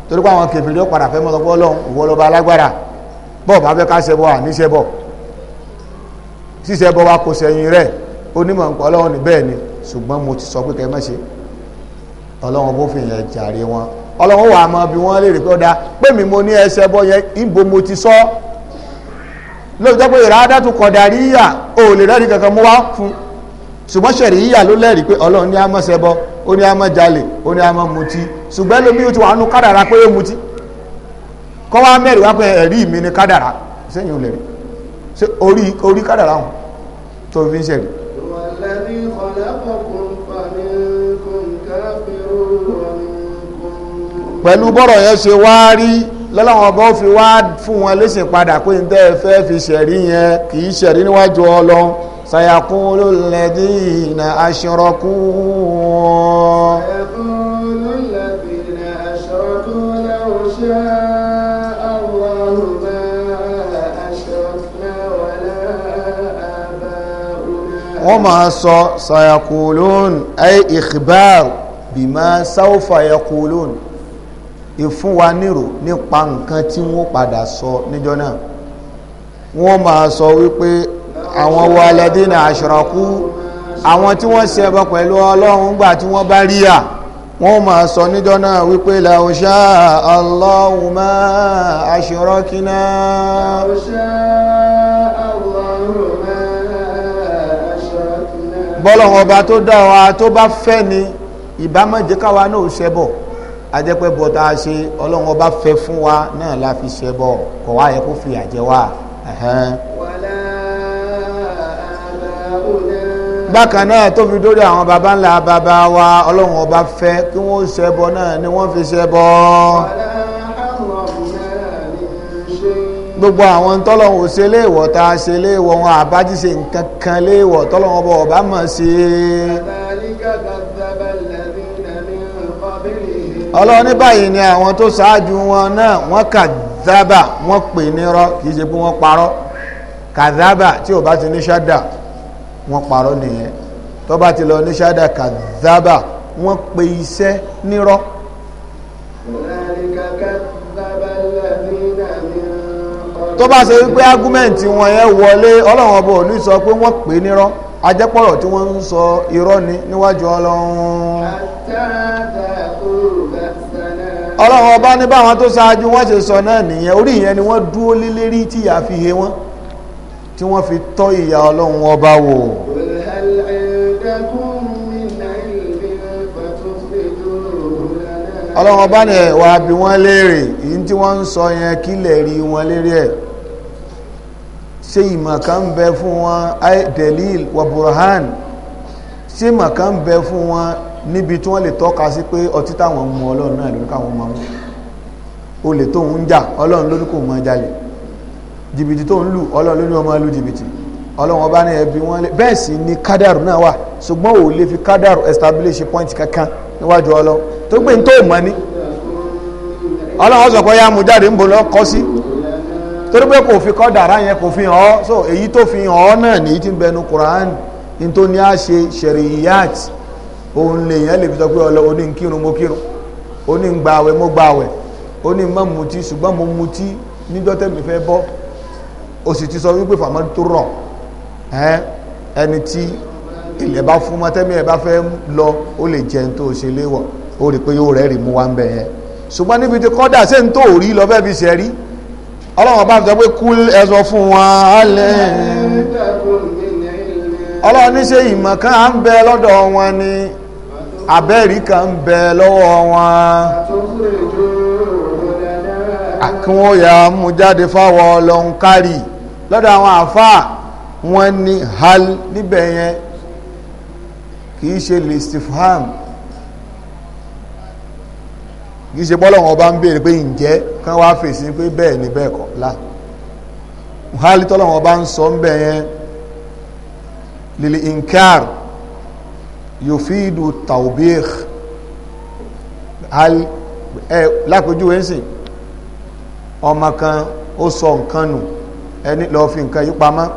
torí pé àwọn kèfèrí ó padà fẹ́ mọ́ sọ pé Ọlọ́run ìwọ lọ́ba alágbára, bọ́ọ̀ bá fẹ́ ká ṣẹbọ àní ṣẹbọ, ṣíṣẹbọ wa kò sẹ́yìn rẹ̀ onímọ̀ nǹkan. Ọlọ́run ní bẹ́ẹ̀ ni, ṣùgbọ́n mo ti sọ pé kẹ́ ẹ má ṣe. Ọlọ́run bó fi yẹn jàre wọn. Ọlọ́run wà mọ́ bí wọ́n léèrè pé ó dáa pé mi mo ní ẹsẹ̀ bọ́ yẹn, ìbò mo ti sọ lóòótọ́ pé ìrádàtú kọ̀dàríyà ò lè rẹ́rìí kankan mú wá fún, ṣùgbọ́n ṣẹ̀ríyà ló lẹ́rìí pé Ọlọ́run ní a má ṣẹbọ, ó ní a má jalè, ó ní a má mutí. Ṣùgbọ́n lómi ó ti wà nínú kádàrá pé ó mutí, kọ́ wá mẹ́rin wá pé ẹ̀rí mi ni kádàrá sẹ́yìn ò lè rí. Ṣé orí kádàrá hàn tó fi ń ṣẹ̀rí? والذي خلقكم فمنكم كافر ومنكم مؤمن. Pẹ̀lú bọ́rọ̀ yẹn ṣe wá rí lọ́lọ́wọ́n bọ́ fi wá fún wọn lésìn padà pé ń tẹ́ ẹ fẹ́ fi ṣẹ̀rí yẹn kì í ṣẹ̀rí níwájú Ọlọ́run. Sayaqulu alladhina ashraku. سيقول الذين أشركوا لو شاء الله ما أشركنا ولا آباؤنا. Wọ́n máa sọ sayaqulun ay ikhbar bima sawfa yaqulun, ìfún wa nírò nípa nǹkan tí wọ́n padà sọ níjọ́ náà. Wọ́n máa sọ wípé àwọn wo alladhina ashraku, àwọn tí wọ́n ṣẹbọ pẹ̀lú Ọlọ́run gbà tí wọ́n bá rí à, wọ́n máa sọ níjọ́ náà wípé law sha'a Allahu ma ashrakna. لو شاء الله ما أشركنا. Bọ́lọ̀wọ́n ọba tó dá wa tó bá fẹ́ ni ìbámọ̀jẹ́ káwa náà ò ṣẹbọ, ajẹ́pẹ́ bọ́ tá a ṣe Ọlọ́run ọba fẹ́ fún wa náà la fi ṣẹbọ, kọ̀ wá yẹ kó fi àjẹ wa. Ẹ̀hẹ́n. ولا آباؤنا. Bákan náà tó fi dórí àwọn baba ńlá baba wa, Ọlọ́run ọba fẹ́ kí wọ́n ṣẹbọ náà ni wọ́n fi ṣẹbọ. ولا حرمنا من شيء. Gbogbo àwọn tọ́lọ́run ò ṣe léèwọ̀ tá a ṣe léèwọ̀ wọn, àbájíṣe nǹkan kan léèwọ̀ tọ́lọ́run ọba ọba mọ̀ sí. كذلك كذب الذين من قبلهم. Ọlọ́run ní báyìí ni àwọn tó ṣáájú wọn náà wọ́n kàdábà, wọ́n pè nírọ́, kì í ṣe pé wọ́n parọ́. Kàdábà tí ò bá ti ní ṣádà, wọ́n parọ́ nìyẹn. Tó bá ti lọ ní ṣádà kàdábà, wọ́n pe iṣẹ́ nírọ́. كذلك كذب الذين من قبلهم. Tó bá ṣe wípé ágúmẹ̀ntì wọn yẹn wọlé, Ọlọ́run ọba ò ní sọ pé wọ́n pè nírọ́, ajẹ́pọ̀rọ̀ tí wọ́n ń sọ irọ́ ni níwájú Ọlọ́run. حتى ذاقوا بأسنا. Ọlọ́run ọba ní báwọn tó ṣáájú wọ́n ṣe sọ náà nìyẹn. Orí ìyẹn ni wọ́n dúró lé lérí tí ìyà fi he wọ́n, tí wọ́n fi tọ́ ìyà Ọlọ́run ọba wò. قل هل عندكم من علم فتخرجوه لنا. Ọlọ́run ọba ní ẹ̀wà bí wọ́n léèrè èyí tí wọ́n ń sọ yẹn, kí lè rí wọn lérí ẹ̀? Ṣé ìmọ̀ kan ń bẹ fún wọn, ay delil wa burhan, ṣé ìmọ̀ kan ń bẹ fún wọn níbi tí wọ́n lè tọ́ka sí pé ọtí táwọn mú, Ọlọ́run náà lórí káwọn máa mú? Olè tó ń jà, Ọlọ́run lórí kò máa jalè. Jìbìtì tó ń lù, Ọlọ́run lórí ọmọ lù jìbìtì. Ọlọ́run ọba ní ẹbí wọn lé. Bẹ́ẹ̀ sì ni kádàrú náà wà, ṣùgbọ́n ò lè fi kádàrú establish point kankan níwájú Ọlọ́run tó gbé ní tó mọ̀ ní. Ọlọ́run sọ pé yá mú jáde, ń bò lọ kọ́ sí, torí pé kò fi kọ́ dàrá yẹn, kò fi hàn ọ́. So èyí tó fi hàn ọ́ náà nìyí tí ń bẹnu Quran ní tó ní á ṣe ṣẹ̀rìyàt, òun lè yẹn lè fi sọ pé ọlọ́ oní ń kírun mo kírun, oní ń gbààwẹ̀ mo gbààwẹ̀, oní ń má mutí ṣùgbọ́n mo mutí níjọ́ tẹ̀mí fẹ́ bọ́. O sì ti sọ wípé fàmọ́ tó rọ̀ ẹ́, ẹni tí ilẹ̀ bá fún mọ́ tẹ́mi ẹ̀ bá fẹ́ lọ, ó lè jẹun tó ṣe léwọ̀, ó rí i pé yóò rẹ́rìí mú wa ń bẹ̀ yẹn. Ṣùgbọ́n níbi tí kọ́dà ṣé ń tó rí lọ fẹ́ fi ṣe rí, Ọlọ́run bá sọ pé kú ẹ sọ fún wọn alẹ́. عندكم من علم. Ọlọ́run ní ṣe ìmọ̀ kan à ń bẹ lọ́dọ̀ wọn ni, abẹ́rí kan ń bẹ lọ́wọ́ wọn فتخرجوه لنا. kí wọ́n yà á mú jáde fáwọn ọlọ́run kárì. Lọ́dọ̀ àwọn àfáà, wọ́n ní hal níbẹ̀ yẹn kì í ṣe listifham, kì í ṣe bọ́lọ́wọ́n bá ń béèrè pé ǹjẹ́, kán wá fèsì pé bẹ́ẹ̀ ni bẹ́ẹ̀ kọ́. La hal tọ́lọ́wọ́n bá ń sọ ń bẹ̀ yẹn lil inkar yufidu tawbih. Hal ẹ lápèjúwe ń sìn, ọmọ kan ó sọ nǹkan nù, ẹni lọ́ọ́ fi nǹkan yí pamọ́,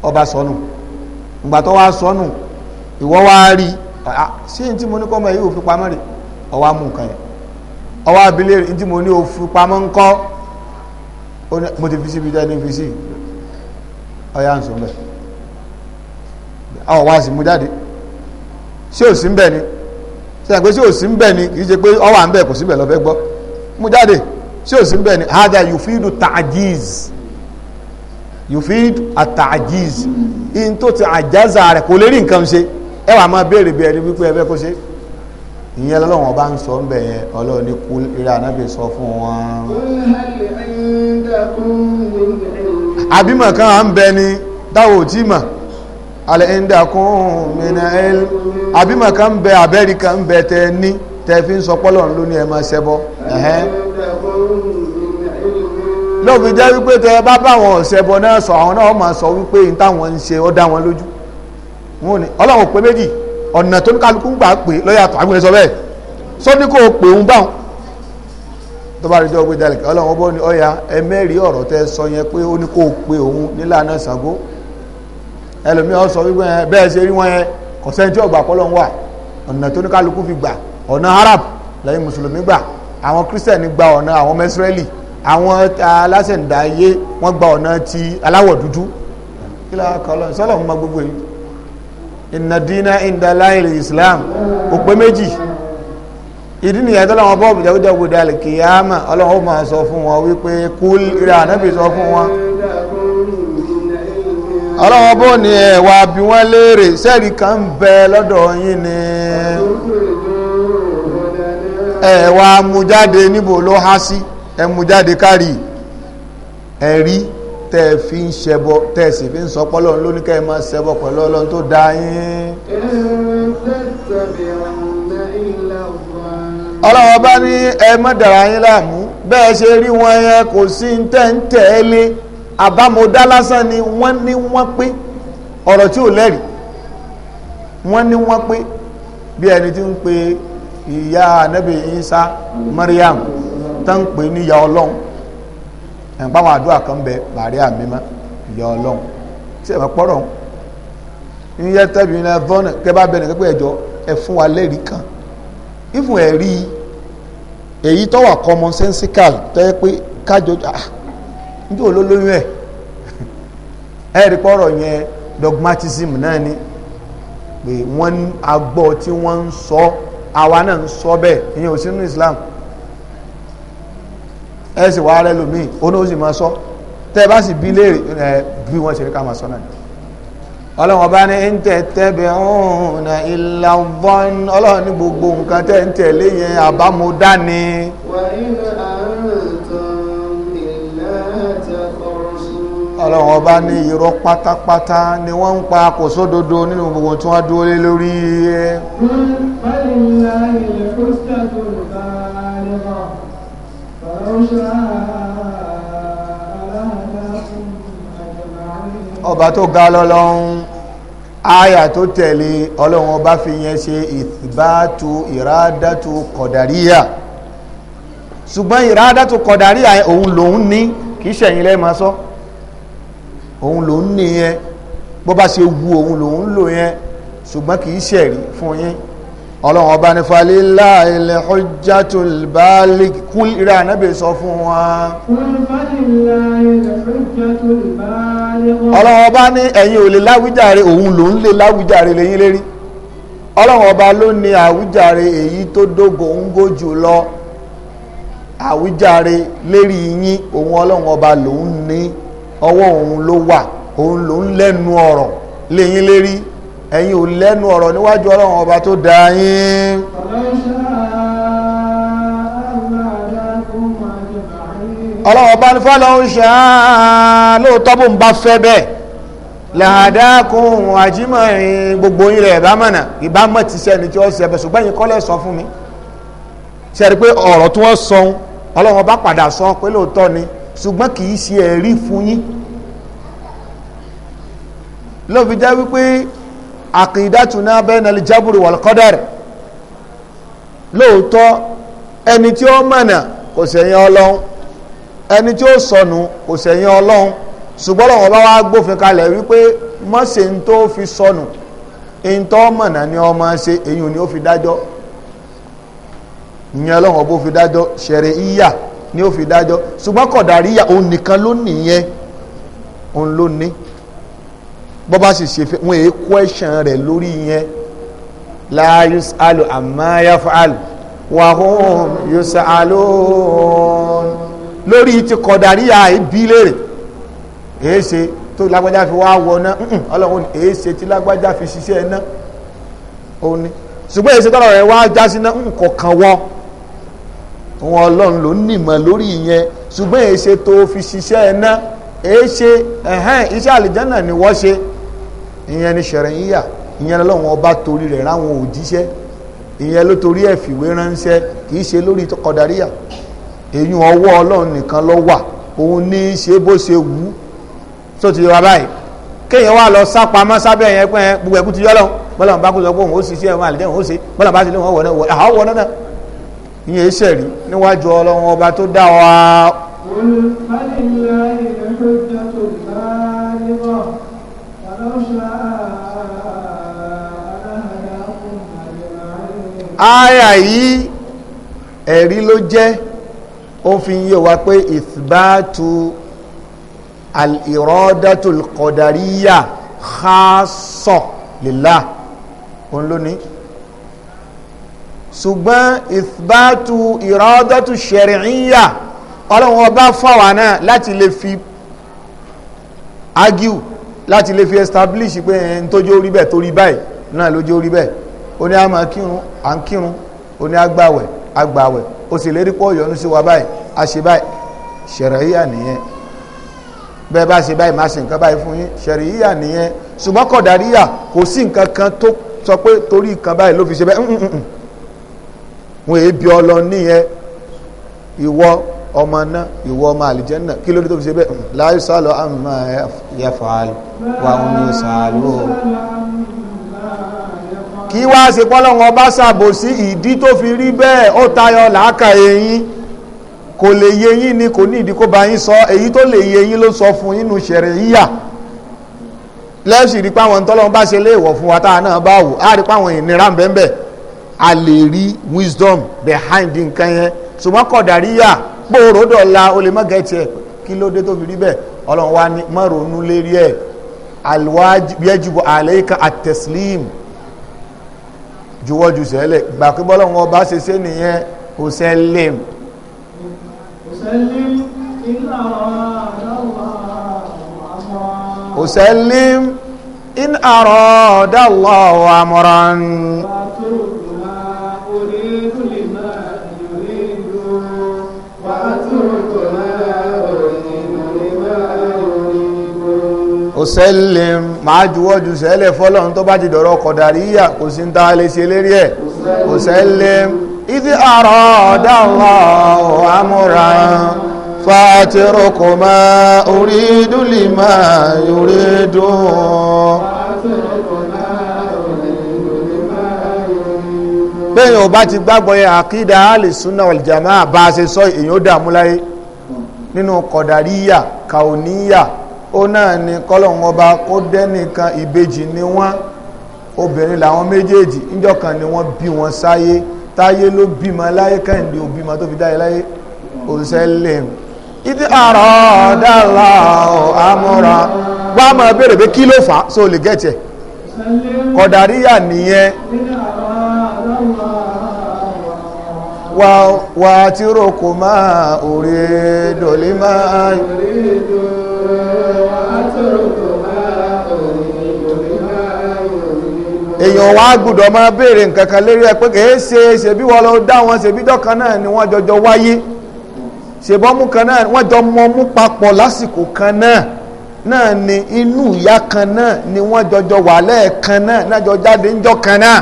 ọba sọnù. Ìgbà tó wá sọnù, ìwọ wá rí, ṣé n tí mo ní kọ́ ọmọ yìí ò fi pamọ́ rè? Ọwọ́ á mú nǹkan yẹn, ọwọ́ abilé n tí mo ní ò fi pamọ́ ńkọ́? Ó ní mo ti fi síbi jẹ́ ní fi sí ọyá ń sọ bẹ́ẹ̀, ọ wá sí mú jáde, ṣé ò sí ń bẹ̀ ni? Ṣe àgbẹ̀ sí òsì ń bẹ̀ ni? Kì í ṣe pé ọ wà ń bẹ̀, kò sí bẹ̀ lọ́fẹ́ gbọ́. Mú jáde, sí òsì ń bẹ̀ ni? Hada yufidu ta'jiz, yufidu at-ta'jiz. In tó ti àjáza rẹ̀ kò lè rí nǹkan ṣe, ẹ wà máa béèrè bí ẹni wípé ẹ fẹ́ kó ṣe. Ìyẹn lọ́wọ́n ọba ń sọ ń bẹ̀ yẹn. Ọlọ́run ní kú eré ànábì sọ fún wọn. Àbímọ kan à ń bẹ ni táwọn ò tí mọ̀. Alẹ́ indakum min ilm. Àbímọ kan ń bẹ, abẹ́rí kan ń bẹ tẹ ní tẹ fi ń sọ pọ́lọ̀ ló ní ẹ máa ṣẹbọ. Lóòfin jẹ́ wípé tẹ bá bá àwọn ọ̀ṣẹbọ náà sọ, àwọn náà máa sọ wípé ní táwọn ń ṣe ó dá wọn lójú. Wọn ò ní ọlọ́run pé méjì, ọ̀nà tó ní kálukú ń gbà pé lọ́yàtọ̀. Àwọn èso bẹ́ẹ̀ sọ ní kò pè ń báwọn tó bá rí jọ́ gbé dalẹ̀, ọlọ́run bó ní ọ̀ya ẹmẹ́rìí ọ̀rọ̀ tẹ́ sọ yẹn pé ó ní kó pe òun nílànà Ṣàngó. Ẹlòmíì ó sọ wípé bẹ́ẹ̀ ṣe rí wọn yẹn, kò sẹ́ni tí ọgbà pọ́lọ́ ń wà. Ọ̀nà tó ní kálukú fi gbà, ọ̀nà Arab lẹ́yìn mùsùlùmí gbà, àwọn kírísítẹ̀nì gba ọ̀nà àwọn mẹ́sírẹ́lì, àwọn alásẹ̀ǹdáyé wọ́n gba ọ̀nà ti aláwọ̀ dúdú. Kí ló kọ́ lọ́n sọ́lọ́ mọ gbogbo yìí? Inna dina inda láìlì Islam, kò pé méjì. Ìdí nìyẹn tó lọ́wọ́ bọ́ọ̀bù jẹ́kújẹ́ gbòdì alìkìyàmà, ọlọ́run ó máa sọ fún wọn wípé kúl ìrẹ́ ànábì sọ fún wọn. Ọlọ́run bó ní ẹ̀wà bí wọ́n léèrè, sẹ́ẹ̀rì kan ń bẹ lọ́dọ̀ yín ni? Ẹ̀wà mú jáde, níbo ló há sí? Ẹ mú jáde kárì ẹ̀rí tẹ́ ẹ fi ń ṣẹbọ, tẹ́ ẹ sì fi ń sọ pọ́lọ́run lóní kẹ́ ẹ máa ṣẹbọ pẹ̀lú ọlọ́run tó dá yín. Ọlọ́wọ́ bá ní ẹ má dàrá yín láàmú, bẹ́ẹ̀ ṣe rí wọn yẹn kò sí ń tẹ́ ń tẹ̀lé, àbámọ̀dá lásán ni. Wọ́n ní wọ́n pé ọ̀rọ̀ tí ò lẹ́rìí, wọ́n ní wọ́n pé bí ẹni tí ń pe ìyá Ànábì Isa Mariam tó ń pè ní ìyá ọlọ́run. Ẹ̀ǹpá àwọn àdúrà kan bẹ bàrí àmímọ́ ìyá ọlọ́run tí ẹ̀mọ́ pọ́rọ̀ ń yẹ tẹ́bi ní ẹ̀fọ́nà kẹ́ bá bẹ̀rẹ̀ pé ẹ̀jọ́ ẹ fún wa lẹ́rìí kan, ìfún ẹ̀rí èyí tó wà common sensical tó yẹ pé kájọ ah njẹ́ olólóyún ẹ̀ ẹ̀rí pọ́rọ̀ yẹn dogmatism náà ni pé wọ́n agbọ́ tí wọ́n ń sọ, àwa náà ń sọ bẹ́ẹ̀. Ìyẹn ò sí nínú Islam. Ẹ sì wá rẹ lómi, ó ní ó sì máa sọ. Tẹ́ ẹ bá sì bí léèrè ẹ bí wọ́n ṣe rí ká máa sọ náà. Ọlọ́run ọba ní ń tattabi'una illa dhann. Ọlọ́run ní gbogbo nǹkan tẹ́ ń tẹ̀lé yẹn àbámúdá ni. Wa in antum illa takhrusun. Ọlọ́run ọba ní irọ́ pátápátá ni wọ́n ń pa, kò sódodo nínú gbogbo tí wọ́n dúró lé lórí. Falillahi al-hujjatul baligha falaw sha'a lahadakum ajma'in. Ọba tó ga lọ́lọ́run, àyà tó tẹ̀lé, ọlọ́run ọba fi yẹn ṣe ìbátú ìrádàtú kọ̀dàríyà. Ṣùgbọ́n ìrádàtú kọ̀dàríyà òun lòun ní, kìí ṣẹ̀yìn lẹ́ẹ̀ máa sọ, òun lòun ní yẹn, bó bá ṣe wu òun lòun lò yẹn, ṣùgbọ́n kìí ṣẹ̀rí fún yín. Ọlọ́run ọba ní falillahil hujjatul baligh, kúl ìrẹ́ ànábì sọ fún wọn. Qul falillahil hujjatul baligh. Ọlọ́run ọba ní ẹ̀yin ò lè láwíjàre, òun lòun lè láwíjàre lẹ́yìn lérí. Ọlọ́run ọba ló ní àwíjàre èyí tó dógóńgó jù lọ, àwíjàre lérí yín, òun ọlọ́run ọba lòun ní, ọwọ́ òun ló wà, òun lòun lẹ́nu ọ̀rọ̀ lẹ́yìn lérí. Ẹ̀yin ò lẹ́nu ọ̀rọ̀ níwájú ọlọ́run ọba tó dá yín. Falaw sha'a lahadakum ajma'in. Ọlọ́run ọba ní fọlọ́hún ṣáá, lóòótọ́ bó ń bá fẹ́ bẹ́ẹ̀, làdákùn àjímọ̀rin gbogbo yín rẹ̀ ìbámọ̀nà ìbámọ̀ ti sẹ́ni tí ó ṣe ẹbẹ̀, ṣùgbọ́n ẹ̀yin kọ́lẹ̀ sọ fún mi. Ṣe rí pé ọ̀rọ̀ tí wọ́n sọ, ọlọ́run ọba padà sọ pé lóòótọ́ ni, ṣùgbọ́n kì í ṣe ẹ̀rí fún yín. Ló fi jẹ́ wípé àkìdátúná bainal jabri wal qadar, lóòótọ́ ẹni tí ó mọ̀nà kò sẹ̀yìn ọlọ́run, ẹni tí ó sọnù kò sẹ̀yìn ọlọ́run, ṣùgbọ́n Ọlọ́run bá wá gbófin kalẹ̀ wípé má ṣe ń tó fi sọnù, ń tó mọ̀nà ni ọmọ ṣe, èyí ni ó fi dájọ́. Ìyẹn Ọlọ́run bó fi dájọ́, ṣẹ̀rẹ̀ ìyà ni ó fi dájọ́, ṣùgbọ́n kọ̀dàríyà òun nìkan ló nìyẹn, òun ló ní. Bọ́ bá sì ṣe fẹ́, wọ́n èé question rẹ̀ lórí yẹn. La yus'alu amma yaf'al wa hum yus'alun. Lórí ti kọ̀dàríyà ìbí léèrè, èéṣe tó lágbájá fi wá wọ náà? Ọlọ́run, èéṣe tí lágbájá fi ṣiṣẹ́ náà ó ní. Ṣùgbọ́n èéṣe tọ́rọ̀ rẹ̀ wá já sí náà kọ̀ọ̀kan wọ́ wọn, ọlọ́run ló nímọ̀ lórí ìyẹn. Ṣùgbọ́n èéṣe tó fi ṣiṣẹ́ náà, èéṣe ẹ̀hẹ́n iṣẹ́ àlìjánà ni wọ́n ṣe, ìyẹn ni ṣẹ̀rẹ̀yíyà. Ìyẹn lọ́wọ́n ọba torí rẹ̀ ráwọn òjíṣẹ́, ìyẹn ló torí ẹ̀ fìwé ránṣẹ́, kì í ṣe lórí kọ̀dàríyà. Èyí ọwọ́ ọlọ́run nìkan ló wà, òun ní í ṣe bó ṣe wù ú. Tó ti wá báyìí, kéèyàn wá lọ sápamọ́ sábẹ́ yẹn pé gbogbo ẹ̀kú ti yọ́ lọ́hùn, bọ́lá bá kó sọ pé òun ó ṣiṣẹ́ ẹ̀wọ̀n àlìjẹ́ òun ó ṣe, bọ́lá bá ti lé wọn wọ̀ náà wọ̀ àwọn wọ̀ náà, ìyẹn ṣẹ̀rí níwájú ọlọ́run ọba tó dá wa. قل فلله الحجة البالغة ولو شاء لهداكم أجمعين. Áyà yìí ẹ̀rí ló jẹ́, ó fi ń yé wa pé ìthbátu al-iradatul qadariyya khassa lillah, òun ló ní. Ṣùgbọ́n ìthbátu iradatu shar'iyya, ọlọ́run ọba fáwa náà láti lè fi argue, láti lè fi establish pé ẹni tó jẹ́ orí bẹ́ẹ̀ torí báyìí náà ló jẹ́ orí bẹ́ẹ̀. Ó ní a máa kírun, à ń kírun. Ó ní agbàwẹ̀, agbàwẹ̀. Ó sì lérí pọ̀ yọ́nú sí wa báyìí, a ṣe báyìí. Ṣẹ̀ríyà nìyẹn. Bẹ́ẹ̀ bá ṣe báyìí, máa ṣe nǹkan báyìí fún yín, ṣẹ̀ríyà nìyẹn. Ṣùgbọ́n kọ̀dàríyà, kò sí nǹkan kan tó sọ pé torí nǹkan báyìí ló fi ṣe bẹ́ẹ̀. Wọn èé bí ọlọ nìyẹn. Ìwọ ọmọ náà, ìwọ ọmọ àlìjẹ́nà, kí ló dé tó fi ṣe bẹ́ẹ̀? La yusalu amma yaf'al wa hum yusalun. Kí wá ṣe pọ́lọ́wọ́n ọba ṣàbòsí, ìdí tó fi rí bẹ́ẹ̀ ó tayọ làákà eyín, kò lè yé yín ni, kò ní ìdí kó bá yín sọ. Èyí tó lè yé yín ló sọ fún yín nínú ṣẹ̀ríyà. Lẹ́sì rí páwọn tọ́lọ́wọ́n bá ṣe léèwọ̀ fún wa, táwa náà bá wò á rí páwọn ìnira ń bẹ́ẹ̀ bẹ́ẹ̀, a lè rí wisdom behind nǹkan yẹn. Ṣùgbọ́n kọ̀dàríyà, gbòòrò dọ̀la o lè má gẹ̀ẹ́tì ẹ̀, kí ló dé tó fi rí bẹ́ẹ̀? Ọlọ́run wa ní má ronú lérí ẹ̀. Alwajib yajibu alayka at-taslim, juwọ́jú sẹ́lẹ̀, gbà pé bọ́lọ́run ọba ṣe ṣe nìyẹn. Usallim. أسلم إن أراد الله أمرا. Usallim in arada Allahu amran. وأترك ما أريد لما يريد وأترك ما أريد لما يريد. Usallim, máa juwọ́jú sẹ́lẹ̀ fọ́lọ́run tó bá ti dọ̀rọ̀ kọ̀dàríyà, kò sí ń tá a lè ṣe lérí ẹ̀. Usallim idh arada Allahu amran fa'atruku ma uridu lima yuridu. وأترك ما أريد لما يريد. Bẹ́ẹ̀ ò bá ti gbàgbọ́ yẹn, àkídà alìsúnà wal jamaa, bá a ṣe sọ, èyàn ó dààmú láyé nínú kọ̀dàríyà kàóníyà. Ó náà ni kọ́lọ̀hún ọba kó dẹ́nìkan, ìbejì ni wọ́n, obìnrin làwọn méjèèjì, níjọ́ kan ni wọ́n bí wọn sáyé. Táyé ló bímọ láyé, Kẹ́hìndé ò bímọ tó fi dáyé láyé. Òṣèlè ìdí àrọ̀ dàlá àmúra wọ́n á máa béèrè pé kí ló fà á, so lè gẹ̀ẹ́tì ẹ̀. أسلم Kọ̀dàríyà nìyẹn. إن أراد الله أمرا. Wà wà tí ròkò máa òrè dòlí máa يريد وأترك ما أريد لما يريد. Èèyàn wá gbọ́dọ̀ máa béèrè nǹkan kan lérí ẹ pé kìí ṣe ṣebí wọ́n lọ dá wọn, ṣebí dọ́kan náà ni wọ́n jọjọ wáyé, ṣèbọ́mú kan náà wọ́n jọ mọmú papọ̀ lásìkò kan náà náà ni, inú ìyá kan náà ni wọ́n jọjọ wà lẹ́ẹ̀kan náà náà, jọ jáde ńjọ́ kan náà.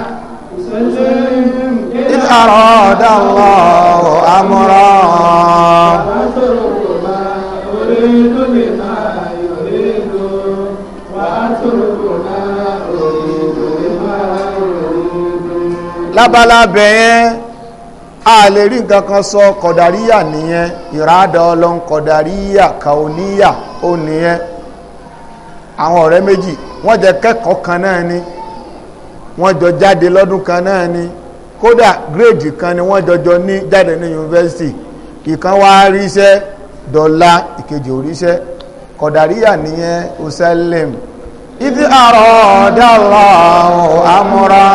أسلم إن إذ أراد الله أمرا. وأترك ما أريد لما يريد وأترك ما أريد لما يريد. Lábala bẹ̀yẹn, a lè rí nǹkan kan sọ. Kọ̀dàríyà nìyẹn, ìrádà ọlọ́run, kọ̀dàríyà kàóníyà ó nìyẹn. Àwọn ọ̀rẹ́ méjì, wọ́n jẹ kẹ́kọ̀ọ́ kan náà ni, wọ́n jọ jáde lọ́dún kan náà ni, kódà gírèdì kan ni wọ́n jọjọ ní jáde ní yunifásitì. Ìkan wá ríṣẹ́ dọ̀la, ìkejì ò ríṣẹ́. Kọ̀dàríyà nìyẹn. Usallim ìdí أراد الله أمرا.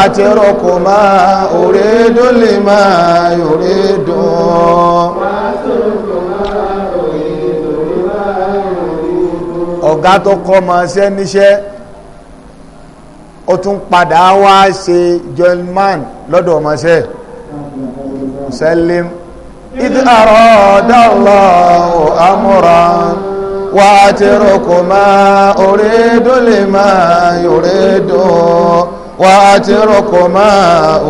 وأترك ما أريد لما يريد. وأترك ما أريد لما يريد. Ọ̀gá tó kọ́ ọmọ ṣẹ́ níṣẹ́, ó tún padà wá ṣe joinman lọ́dọ̀ ọmọṣẹ́. Sẹ́lẹ̀m idh arada Allahu amran wa atruku ma uridu lima yuridu wa atruku ma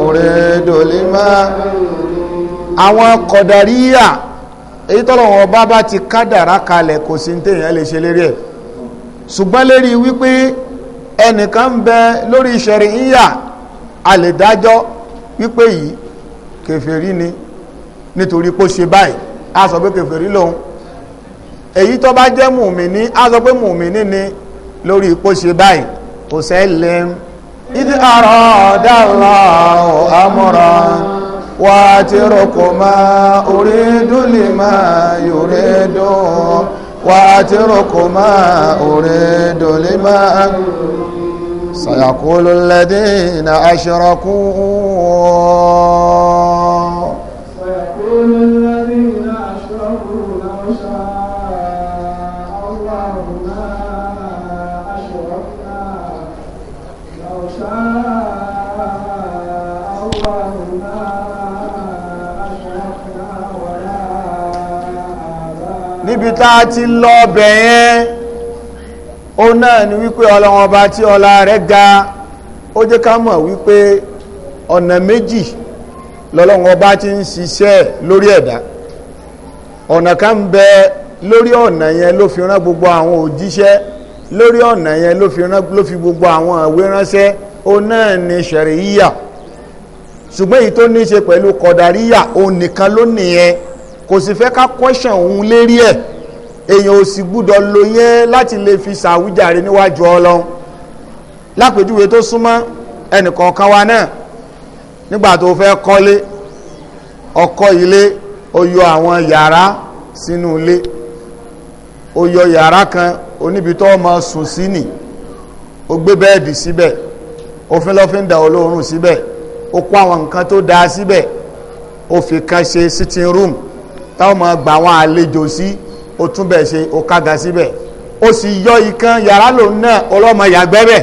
uridu lima. Àwọn kọ̀dàríyà, èyí tọ́lọ̀wọ̀n bá bá ti kádàrá kalẹ̀, kò sí téèyàn lè ṣe lérí ẹ̀. Ṣùgbọ́n lérí wípé ẹnìkan ń bẹ lórí ṣẹ̀ríyà, a lè dájọ́ wípé yìí kèfèrí ni nítorí pó ṣe báyìí, a sọ pé kèfèrí lòun. Èyí tó bá jẹ́ mùmíní, a sọ pé mùmíní ni lórí pó ṣe báyìí. Kò sẹ́lẹ̀m idh arada Allahu amran wa atruku ma uridu lima yuridu wa atruku ma uridu lima. Sayaqulu alladhina ashraku. سيقول الذين أشركوا لو شاء الله ما أشركنا لو شاء الله ما أشركنا ولا آباؤنا. Níbi tá a ti lọ bẹ̀ yẹn, ó náà ni wípé Ọlọ́run Ọba tí ọlá rẹ̀ ga, ó jẹ́ ká mọ̀ wípé ọ̀nà méjì lọ́lọ́run Ọba ti ń ṣiṣẹ́ lórí ẹ̀dá. Ọ̀nà kan ń bẹ, lórí ọ̀nà yẹn ló fi rán gbogbo àwọn òjíṣẹ́, lórí ọ̀nà yẹn ló fi rán, ló fi gbogbo àwọn ìwé ránṣẹ́, ó náà ní ṣẹ̀ríyà. Ṣùgbọ́n èyí tó ní ṣe pẹ̀lú kọ̀dàríyà, òun nìkan ló nìyẹn, kò sì fẹ́ ká question òun lérí ẹ̀. Èèyàn ò sì gbúdọ̀ lo yẹn láti lè fi ṣàwíjàre níwájú Ọlọ́run. Lápèjúwe tó súnmọ́ ẹnìkọ̀ọ̀kan wa náà, nígbà tó fẹ́ kọ́lé, ọkọ́ ilé, ó yọ àwọn yàrá sínú ilé, ó yọ yàrá kan oníbi tó máa sùn sí nì, ó gbé bed síbẹ̀, ó fi lọ́fíńdà olóòórùn síbẹ̀, ó kó àwọn nǹkan tó dáa síbẹ̀, ó fi kan ṣe sitting room táwọn máa gba àwọn àlejò sí, ó tún bẹ̀ ṣe, ó kága síbẹ̀. Ó sì yọ ìkan yàrá lòun náà, ọlọ́mọ yàgbẹ́ bẹ̀,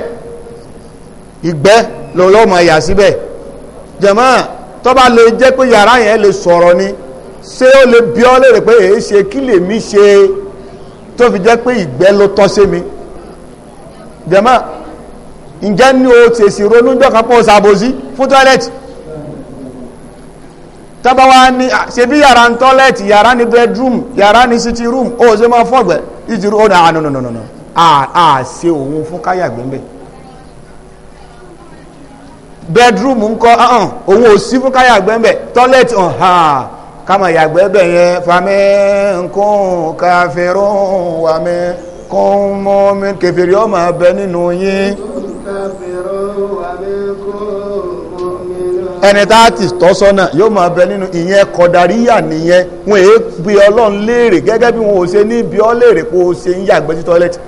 ìgbẹ́ lọ́lọ́mọ yà síbẹ̀. Jẹ̀mọ́, tó bá lè jẹ́ pé yàrá yẹn lè sọ̀rọ̀ ni, ṣé ó lè bí ọ́ léèrè pé èé ṣe, kí lèmi ṣe tó fi jẹ́ pé ìgbẹ́ ló tọ́ sí mi? Jẹ̀mọ́, ǹjẹ́ ní o ṣèṣì ronú jọ́ kan pọ̀ ṣàbòsí fún toilet? Tọ́ba wa ní ṣe bí yàrá ń toilet, yàrá ní bedroom, yàrá ní sitting room, ó ṣe máa fọ́gbẹ́ ìtìrú ó náà? No, no, no, no, a ṣe òun fún káyàgbẹ́ ń bẹ̀. Bedroom ńkọ́? Òun ò sí fún káyàgbẹ́ ń bẹ̀. Toilet, káma yàgbẹ́ bẹ̀ yẹn. Faminkum kafirun wa minkum mu'min, kèfèrí ó máa bẹ nínú yín. Ẹni tá a ti tọ́ sọ́nà yóò máa bẹ nínú. Ìyẹn kọ̀dàríyà nìyẹn. Wọn èé bi Ọlọ́run léèrè, gẹ́gẹ́ bí wọn ò ṣe ní bi ọ́ léèrè kó o ṣe ń yàgbẹ́ sí toilet.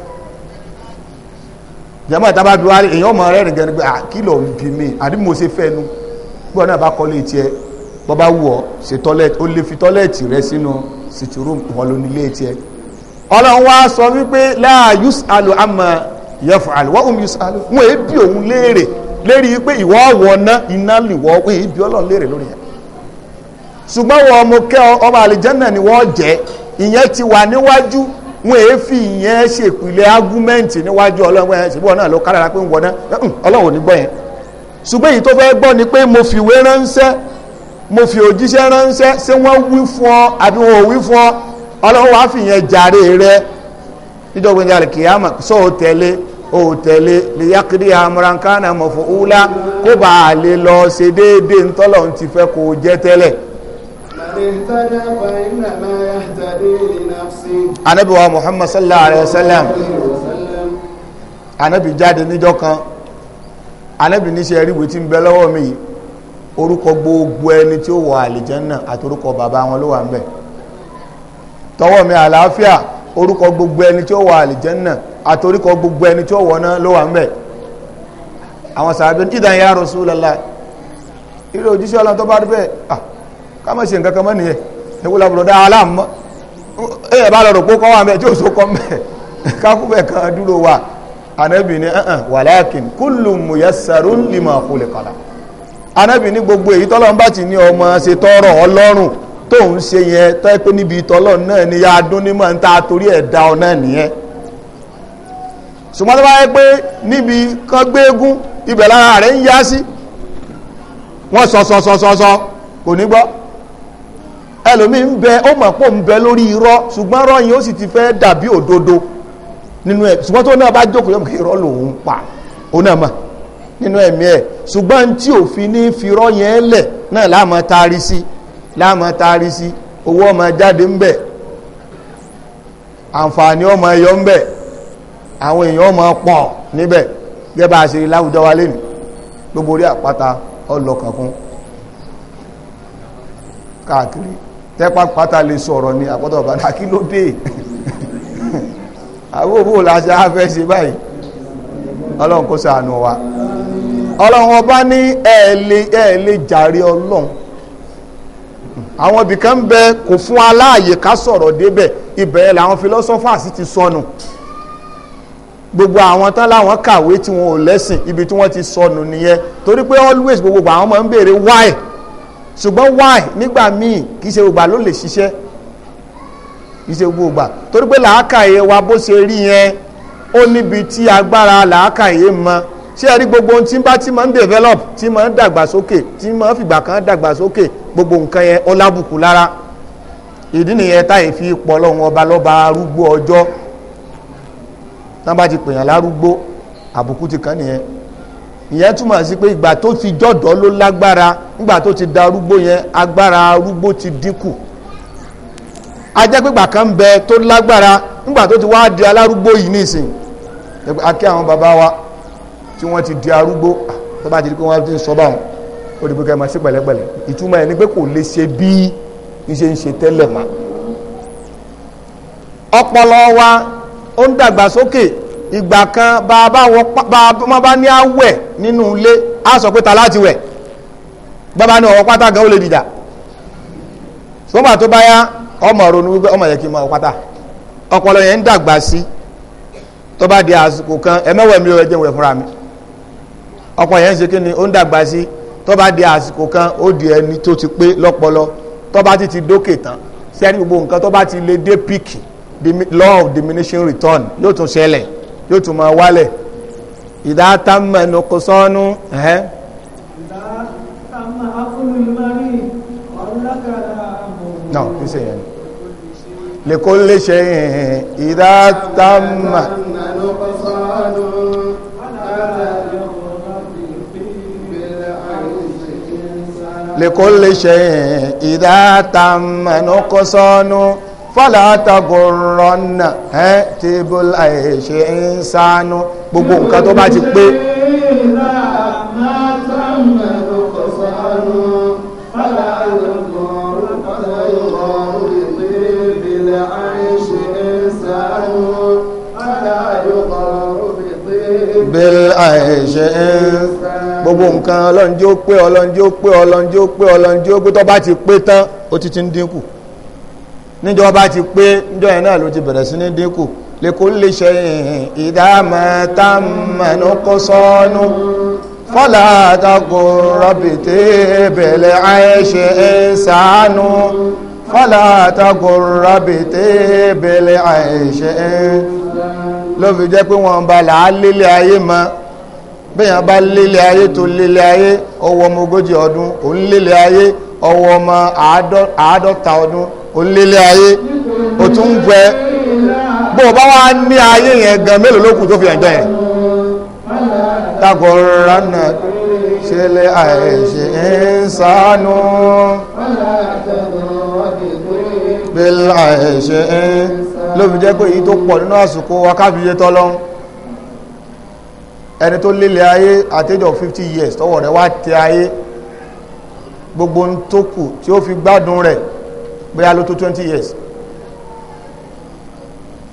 Jẹ́mọ́, ìta bá bí wá, èèyàn mọ̀ rẹ́rìn gẹ́ni pé kí ló ń bi mí, àbí mo ṣe fẹ́ nu. Bí wọn náà bá kọ́lé tiẹ̀, bọ́ bá wù ọ́ ṣe toilet, ó lè fi toilet rẹ sínú sitting room, wọn ló nílé tiẹ̀. Ọlọ́run wá sọ wípé la yus'alu amma yaf'al wa hum yus'alu. Wọn èé bi òun léèrè lérí pé ìwọ wọ̀ ná iná lìwọ́, wọn èé bi Ọlọ́run léèrè lórí yẹn. Ṣùgbọ́n wọn ọmọ kẹ́ ọmọ àlìjẹ́nà ni wọ́n jẹ́, ìyẹn ti wà níwájú. Wọn èé fi ìyẹn ṣèpìlẹ̀ argument níwájú Ọlọ́run. Ẹ̀ ṣùgbọ́n náà ló kárára pé ń wọ̀ náà, Ọlọ́run ò ní gbọ́ yẹn. Ṣùgbọ́n èyí tó fẹ́ gbọ́ ni pé mo fi ìwé ránṣẹ́, mo fi òjíṣẹ́ ránṣẹ́, ṣé wọ́n wí fún ọ àbí wọn ò wí fún ọ? Ọlọ́run wàá fi ìyẹn jàre rẹ níjọba ìjà kìyàmà. Sọ ò tẹ̀lé, ò tẹ̀lé, liyaqdi amran kana maf'ula, kó bá a lè lọ ṣe déédéé ntọ́lọ́run ti fẹ́ kó o jẹ́ tẹ́lẹ̀. من اهتدى فإنما يهتدي لنفسه. Anabi wa Muhammad sallallahu alayhi wa sallam, وسلم. Anabi jáde níjọ́ kan, anabi níṣẹ́ ríwèé tí ń bẹ lọ́wọ́ mi yìí, orúkọ gbogbo ẹni tí ó wọ àlìjẹ́nnà àti orúkọ bàbá wọn ló wà ń bẹ̀. Tọwọ́ mi àlàáfíà, orúkọ gbogbo ẹni tí ó wọ àlìjẹ́nnà àti orúkọ gbogbo ẹni tí ó wọ náà ló wà ń bẹ̀. Àwọn sàábẹ́ ìdàn ya Rasulullah, irú òjíṣẹ́ Ọlọ́run tó bá rí bẹ́ẹ̀, ká má ṣe nǹkan kan mọ́ nìyẹn. Ewu làbúrò dá aláàmọ́ ẹ̀yẹ̀ bá lọ rò pé kọ́ wà mẹ́ tí ó so kọ́ mẹ́ kákúbẹ̀ kan dúró wa. Anabi ní ẹ̀hàn, walakin kullu muyassarun lima khuliqa lahu. Anabi ní gbogbo èyí tọ́lọ́run bá ti ní ọmọ ṣe tọrọ Ọlọ́run tó ń ṣe yẹn, tọ́ ẹ pé níbi tọ́lọ́run náà ni yá dún ní mọ̀ ń ta torí ẹ̀ dá ọ náà nìyẹn. Ṣùgbọ́n tó bá yẹ pé níbi kan gbéégún ibẹ̀ lára rẹ̀ ń yá sí, wọ́n sọ sọ sọ sọ sọ kò ní gbọ́. Ẹlòmí ń bẹ, ó mọ̀ pé ń bẹ lórí irọ́, ṣùgbọ́n irọ́ yìí ó sì ti fẹ́ dàbí òdodo nínú ẹ̀. Ṣùgbọ́n tó náà bá jókòó yọ̀mù kí irọ́ lòun pa, òun náà mọ̀ nínú ẹ̀mí ẹ̀. Ṣùgbọ́n tí òfin ní fi irọ́ yẹn lẹ̀ náà láàmú taari sí, láàmú taari sí, owó ọmọ jáde ń bẹ, àǹfààní ọmọ ẹyọ ń bẹ, àwọn èèyàn ọmọ pọ̀ níbẹ̀. Gẹ́gẹ́ bá a ṣe láwùjọ wa lẹ́nu, gbogbo orí àpáta ọlọ́kànkún káàkiri, tẹ́pá pátá lè sọ̀rọ̀ ní àpótọ̀ ọ̀bá kí ló dé, àbúrò làṣẹ afẹ́ ṣe báyìí. Ọlọ́run kó ṣàánú wa. Ọlọ́run ọba ní ẹ̀ lè jàre Ọlọ́run. Àwọn ibìkan bẹ kò fún aláàyè ká sọ̀rọ̀ débẹ̀, ibẹ̀ làwọn philosophers ti sọnù. Gbogbo àwọn tán láwọn kàwé tí wọn ò lẹ́sìn, ibi tí wọ́n ti sọnù nìyẹn. Torí pé always gbogbo àwọn máa ń béèrè why, ṣùgbọ́n why nígbà míì kì í ṣe gbogbo ló lè ṣiṣẹ́, kì í ṣe gbogbo ìgbà, torí pé làákàyè wa bó ṣe rí yẹn, ó níbi tí agbára làákàyè mọ. Ṣé ẹ rí gbogbo ohun tí bá tí máa ń develop, tí máa ń dàgbàsókè, tí máa ń fìgbà kan dàgbàsókè, gbogbo nǹkan yẹn ó lábùkù lára. Ìdí nìyẹn táyì fi pọ̀ lọ́wọ́n ọba lọ́ba arúgbó ọjọ́. Tán bá ti pèèyàn lárúgbó, àbùkù ti kàn nìyẹn. Ìyẹn túmọ̀ sí pé ìgbà tó ti jọ̀dọ̀ ló lágbára, nígbà tó ti da arúgbó yẹn, agbára arúgbó ti dínkù. Ajẹ́pẹ́gbà kan bẹ tó lágbára, nígbà tó ti wá di alárúgbó yìí nísìn. Akí àwọn bàbá wa tí wọ́n ti di arúgbó, tó bá ti di pé wọ́n ti ń sọ báwọn, ó di pé kẹ́ ẹ máa ṣe pẹ̀lẹ́pẹ̀lẹ́. Ìtumọ̀ ẹ̀ ni pé kò lè ṣe bí ń ṣe ń ṣe tẹ́lẹ̀ mọ́. Ọpọlọ wa ó ń dàgbàsókè. Ìgbà kan bá a bá wọ bá a bá ní àwẹ̀ nínú ilé, á sọ pé ta láti wẹ̀, bàbá ní ọwọ́ pátá gan ó lè dìjà. Ṣùgbọ́n tó bá yá, ọmọ ronú wípé ọmọ yẹ kí n máa wọ pátá. Ọpọlọ yẹn ń dàgbà sí. Tó bá di àsìkò kan, ẹmẹ́wẹ̀ mi ò jẹ́ wẹ̀ fúnra mi. Ọpọlọ yẹn ń ṣe kí ni? Ó ń dàgbà sí. Tó bá di àsìkò kan, ó di ẹni tó ti pé lọ́pọlọ. Tó bá ti ti dókè tán, sẹ́ni gbogbo nǹkan tó bá ti lè dé peak, the law of diminishing return yóò tún ṣẹlẹ̀, yóò tún máa wálẹ̀. Ìdá tamma nuqsanu ẹ̀hẹ́. إذا تم عقل المريض قل كلامه. Náà kí n ṣe yẹn likulli shay'in ìdá tamma. نقصان فلا يغر بالعيش إنسان. لكل شيء إذا تم نقصان فلا تغرن طيب العيش إنسان. Gbogbo nǹkan tó bá ti pé. إذا ما تم نقصان فلا يغر فلا يغر بطيب العيش إنسان فلا يغر بطيب بالعيش. Gbogbo nǹkan, Ọlọ́run jẹ́ ó pé, Ọlọ́run jẹ́ ó pé, Ọlọ́run jẹ́ ó pé, Ọlọ́run jẹ́ ó pé. Tó bá ti pé tán, ó ti ń dínkù. Níjọ́ bá ti pé, níjọ́ yẹn náà ló ti bẹ̀rẹ̀ sí ní dínkù. لكل شيء إذا ما تم نقصان فلا تغر بطيب العيش إنسان فلا تغر بطيب العيش. Ló fi jẹ́ pé wọ́n bá là á lélẹ̀ ayé mọ́. Bẹ́yàn bá lélẹ̀ ayé tó lélẹ̀ ayé, ọwọ́ ọmọ 40 ọdún òun lélẹ̀ ayé, ọwọ́ ọmọ 50 ọdún òun lélẹ̀ ayé, ó tún ń gbẹ. Bó o bá wá ní ayé yẹn gan, mélòó ló kù tó fi ẹ̀jọ́ yẹn? تغرن ṣẹlẹ̀ àìṣe إنسان بالعيش. Ló fi jẹ́ pé èyí tó pọ̀ nínú àsìkò wa káfíyé tọ́lọ́run. Ẹni tó lélẹ̀ ayé at age of 50 years, tọwọ́ rẹ̀ wá tẹ ayé, gbogbo ń tó kù tí ó fi gbádùn rẹ̀, bóyá ló tó 20 years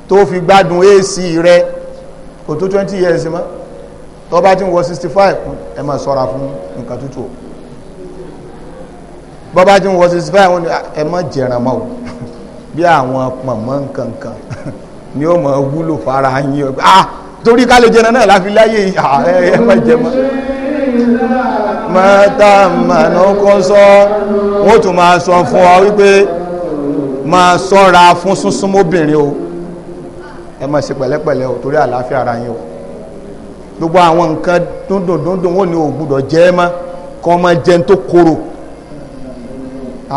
tó fi gbádùn AC rẹ̀, kò tó 20 years mọ́. Tó bá ti ń wọ 65, ẹ máa ṣọ́ra fún nǹkan tútù o. Bọ́ bá ti ń wọ 65, wọ́n ní ẹ má jẹran mọ́ o, bí àwọn pọ̀nmọ́ nǹkankan ni ó mọ̀ wúlò fara yín o. Ah, torí ká lè jẹran náà láfi láyé, ẹ má jẹ mọ́. Mọ́tà mọ̀nà kó sọ, wọ́n tún máa sọ fún ọ wípé máa ṣọ́ra fún súnsúnmọ́bìnrin o, ẹ má ṣe pẹ̀lẹ́pẹ̀lẹ́ o, torí àlàáfíà ara yín o. Gbogbo àwọn nǹkan dúndùn dúndùn wọn ni ò gbúdọ̀ jẹ mọ́, kọ́ ọmọ jẹun tó korò,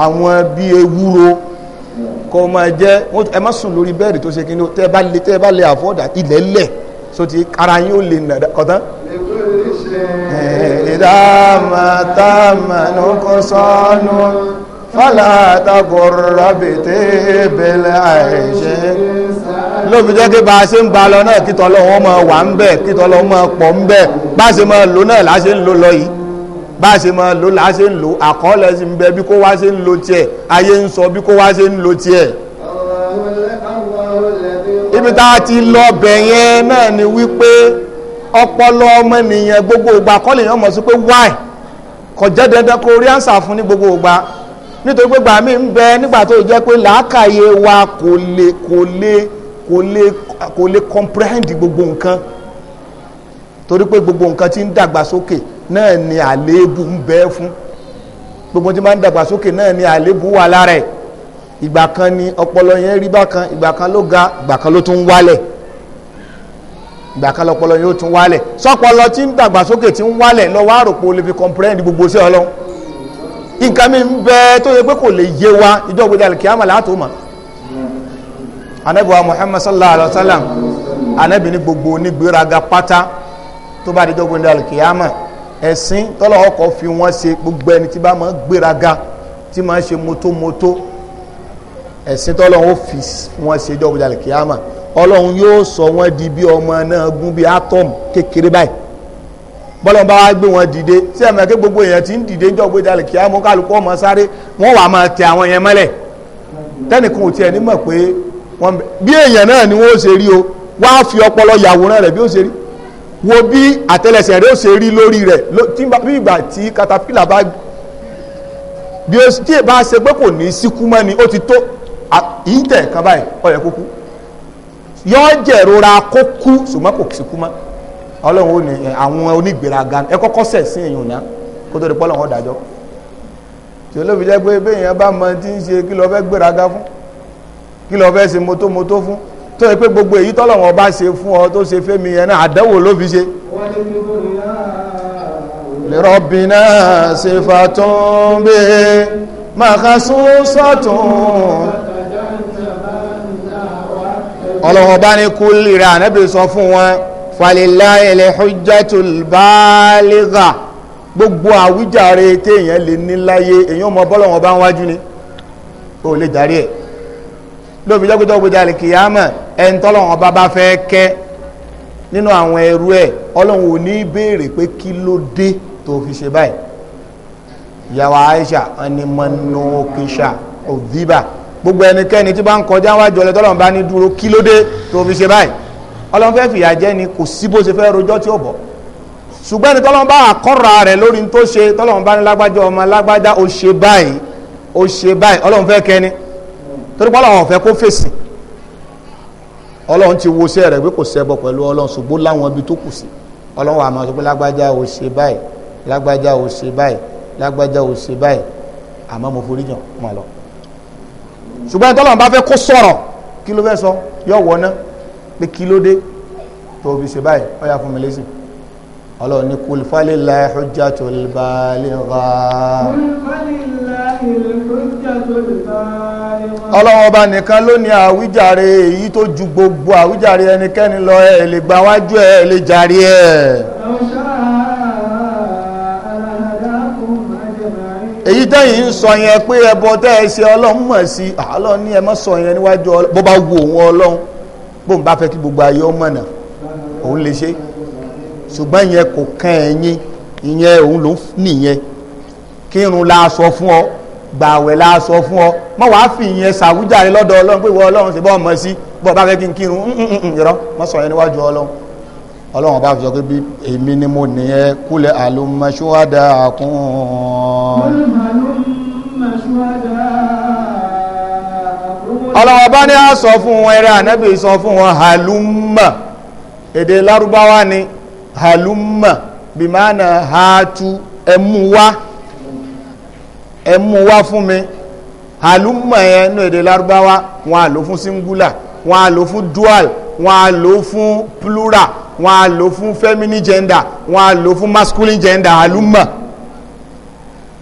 àwọn bí ewúro kọ́ ọmọ jẹ. Ẹ má sùn lórí bẹ́ẹ̀dì tó ṣe kíni, tẹ́ bá lè àfọ́dà ilẹ̀ lẹ̀ so ti ara yín ó lè nà kọ́tán. Ìdámàtàmánú kò sọnù fọlá tagorọ bètè bẹlẹ àìṣe ló fi jẹ́ kí bá a ṣe ń ba lọ náà, kí tọ́lọ́ wọn máa wà ń bẹ̀, kí tọ́lọ́ wọn máa pọ̀ ń bẹ̀. Bá a ṣe máa lò náà là á ṣe ń lò lọ yìí, bá a ṣe máa lò là á ṣe ń lò. Àkọọ́lẹ̀ sì ń bẹ bí kó wá ṣe ń lo tiẹ̀, ayé ń sọ bí kó wá ṣe ń lo tiẹ̀. Ibi tá a ti lọ bẹ̀ yẹn náà ni wípé ọpọlọ ọmọnìyàn, gbogbo ìgbà kọ́ lèèyàn mọ̀ sí pé why. Kò jẹ́ dandan kó rí answer fún ní gbogbo ìgbà, nítorí pé gbà mí ń bẹ nígbà tó jẹ́ pé làákàyè wa kò lè comprehend gbogbo nǹkan, torí pé gbogbo nǹkan tí ń dàgbàsókè náà ni àléébù ń bẹ fún. Gbogbo tí máa ń dàgbàsókè náà ni àléébù wà lára ẹ̀. Ìgbà kan ni ọpọlọ yẹn rí bákan, ìgbà kan ló ga, ìgbà kan ló tún wálẹ̀, ìgbà kan lọpọlọ yẹn ó tún wálẹ̀. Sọpọlọ tí ń dàgbàsókè tí ń wálẹ̀ lọ́wọ́ àròpọ̀ lè fi comprehend gbogbo sí Ọlọ́run. Nǹkan mi ń bẹ tó yẹ pé kò lè yé wa, ìjọ gbọdọ̀ alikiyama láàtó mọ̀. Anabi wa Muhammad sallallahu alaihi wa sallam, anabi ní gbogbo onígbéraga pátá, tó bá dijọ́ gbọdọ̀ alikiyama, ẹ̀sìn tọ́lọ̀ ọkọ̀ fi wọ́n ṣe. Gbogbo ẹni tí bá máa gbéraga, tí máa ṣe mótómótó, ẹ̀sìn tọ́lọ̀ ó fi wọ́n ṣe ìjọ gbọdọ̀ alikiyama, Ọlọ́run yóò sọ wọ́n di bí ọmọ náà gún bí atom kékeré báyìí. Bọ́lọ̀ bá wá gbé wọn dìde sí ẹ̀mọ̀ kí gbogbo èèyàn ti ń dìde ń jọ gbé jalè kí á mú kálukú ọmọ sáré, wọ́n wà máa tẹ àwọn yẹn mọ́lẹ̀, tẹ́nìkan ò tiẹ̀ ní mọ̀ pé wọ́n bí èèyàn náà ni wọ́n ó ṣe rí o. Wá fi ọpọlọ yàwòrán rẹ̀ bí ó ṣe rí, wo bí àtẹ́lẹsẹ̀ rẹ̀ ó ṣe rí lórí rẹ̀, bí ìgbà tí katapila bá bí ó tí ì bá ṣe pé kò ní síkú mọ́ ni ó ti tó ìyíntẹ̀ kan báyìí, ó yẹ kó kú, yọ jẹ̀rora kó kú, ṣùgbọ́n kò síkú mọ́. Ọlọ́run ó ní àwọn onígbèraga, ẹ kọ́kọ́ sẹ̀ sí èèyàn náà kó tó di pọ́ lọ́wọ́ dájọ́ tí olóbi jẹ́ pé béèyàn bá mọ tí ń ṣe, kí ló fẹ́ gbéraga fún? Kí ló fẹ́ ṣe mótómótó fún, tó yẹ pé gbogbo èyí tọ́lọ́wọ́n bá ṣe fún ọ, tó ṣe fẹ́mi yẹn náà, àdánwò ló fi ṣe. Lirabbina sifatun bihi makhsusatun. Ọlọ́wọ́n bá ní kúlì rẹ̀, ànábì sọ fún wọn, falillahil hujjatul baligha. Gbogbo àwíjàre téèyàn lè ní láyé, èyàn mọ bọ́lọ́wọ́n bá ń wájú ni ó lè darí ẹ̀ lóbi jọ́gbẹ́jọ́ gbé jalè kìyàmọ̀. Ẹni tọ́lọ́wọ́n bá bá fẹ́ kẹ́ nínú àwọn ẹrú ẹ̀, Ọlọ́run ò ní béèrè pé kí ló dé tó fi ṣe báyìí. Ìyàwó Aisha ẹni mọ́nùkíṣà òdìbà, gbogbo ẹnikẹ́ni tí bá ń kọjá wájú ọlẹ́, tọ́lọ́run bá ní dúró, kí ló dé tó fi ṣe báyìí, Ọlọ́run fẹ́ fìyà jẹ ni, kò sí bó ṣe fẹ́ rojọ́ tí ó bọ̀. Ṣùgbọ́n ẹni tọ́lọ́run bá àkọ́ra rẹ̀ lórí tó ṣe, tọ́lọ́run bá ní lágbájá, ọmọ lágbájá, ó ṣe báyìí, ó ṣe báyìí, Ọlọ́run fẹ́ kẹ́ni, torí pé Ọlọ́run fẹ́ kó fèsì. Ọlọ́run ti wo iṣẹ́ rẹ̀ pé kò ṣẹbọ pẹ̀lú Ọlọ́run, ṣùgbọ́n láwọn ibi tó kù sí, Ọlọ́run wà máa sọ pé lágbájá, ó ṣe báyìí, lágbájá, ó ṣe báyìí, lágbájá, ó ṣe báyìí, àmọ́ mo forí jàn máa lọ. Ṣùgbọ́n tọ́lọ́run bá fẹ́ kó sọ̀rọ̀, kí ló fẹ́ sọ? Yọ wọ ná pé kí ló dé tó fi ṣe báyìí, ó yá, fún mi lésì. Ọlọ́run ní kul falillahi hujjatul baligha. قل فلله الحجة البالغة. Ọlọ́run ọba nìkan ló ní àwíjàre èyí tó ju gbogbo àwíjàre ẹnikẹ́ni lọ. Ẹ lè gba wájú ẹ, lè jàre ẹ. لو شاء لهداكم أجمعين. Èyí tẹ́yìn ń sọ yẹn pé ẹbọ tẹ́ ẹ ṣe, Ọlọ́run mọ̀ sí. Ọlọ́run ní ẹ má sọ yẹn níwájú Ọlọ́run. Bó bá wu òun Ọlọ́run, bó ń bá fẹ́ kí gbogbo ayé ó mọ̀nà, òun lè ṣe, ṣùgbọ́n ìyẹn kò kàn ẹ̀yin. Ìyẹn òun ló ń nìyẹn. Kírun la sọ fún ọ, gbàwẹ̀ la sọ fún ọ, mọ wàá fi ìyẹn ṣàwùjáre lọ́dọ̀ Ọlọ́run pé ìwọ Ọlọ́run ṣe bọ́ ọmọ sí bọ́ bá fẹ́ kí n kírun. Irọ́, mọ́ sọ yẹn níwájú Ọlọ́run. Ọlọ́run bá fi sọ pé bí èmi ni mo nìyẹn, kúlẹ̀ halumma shuhadaakum. Ọlọ́run bá ní a sọ fún wọn, eré ànábì sọ fún wọn, halumma, èdè lárúbáwá ni halumma, bí máa na hatu, ẹmú wá, ẹmú wá fún mi. Halumma yẹn ní èdè lárúbáwá, wọn á lò fún singular, wọn á lò fún dual, wọn á lò fún plural, wọn á lò fún feminine gender, wọn á lò fún masculine gender. Halumma,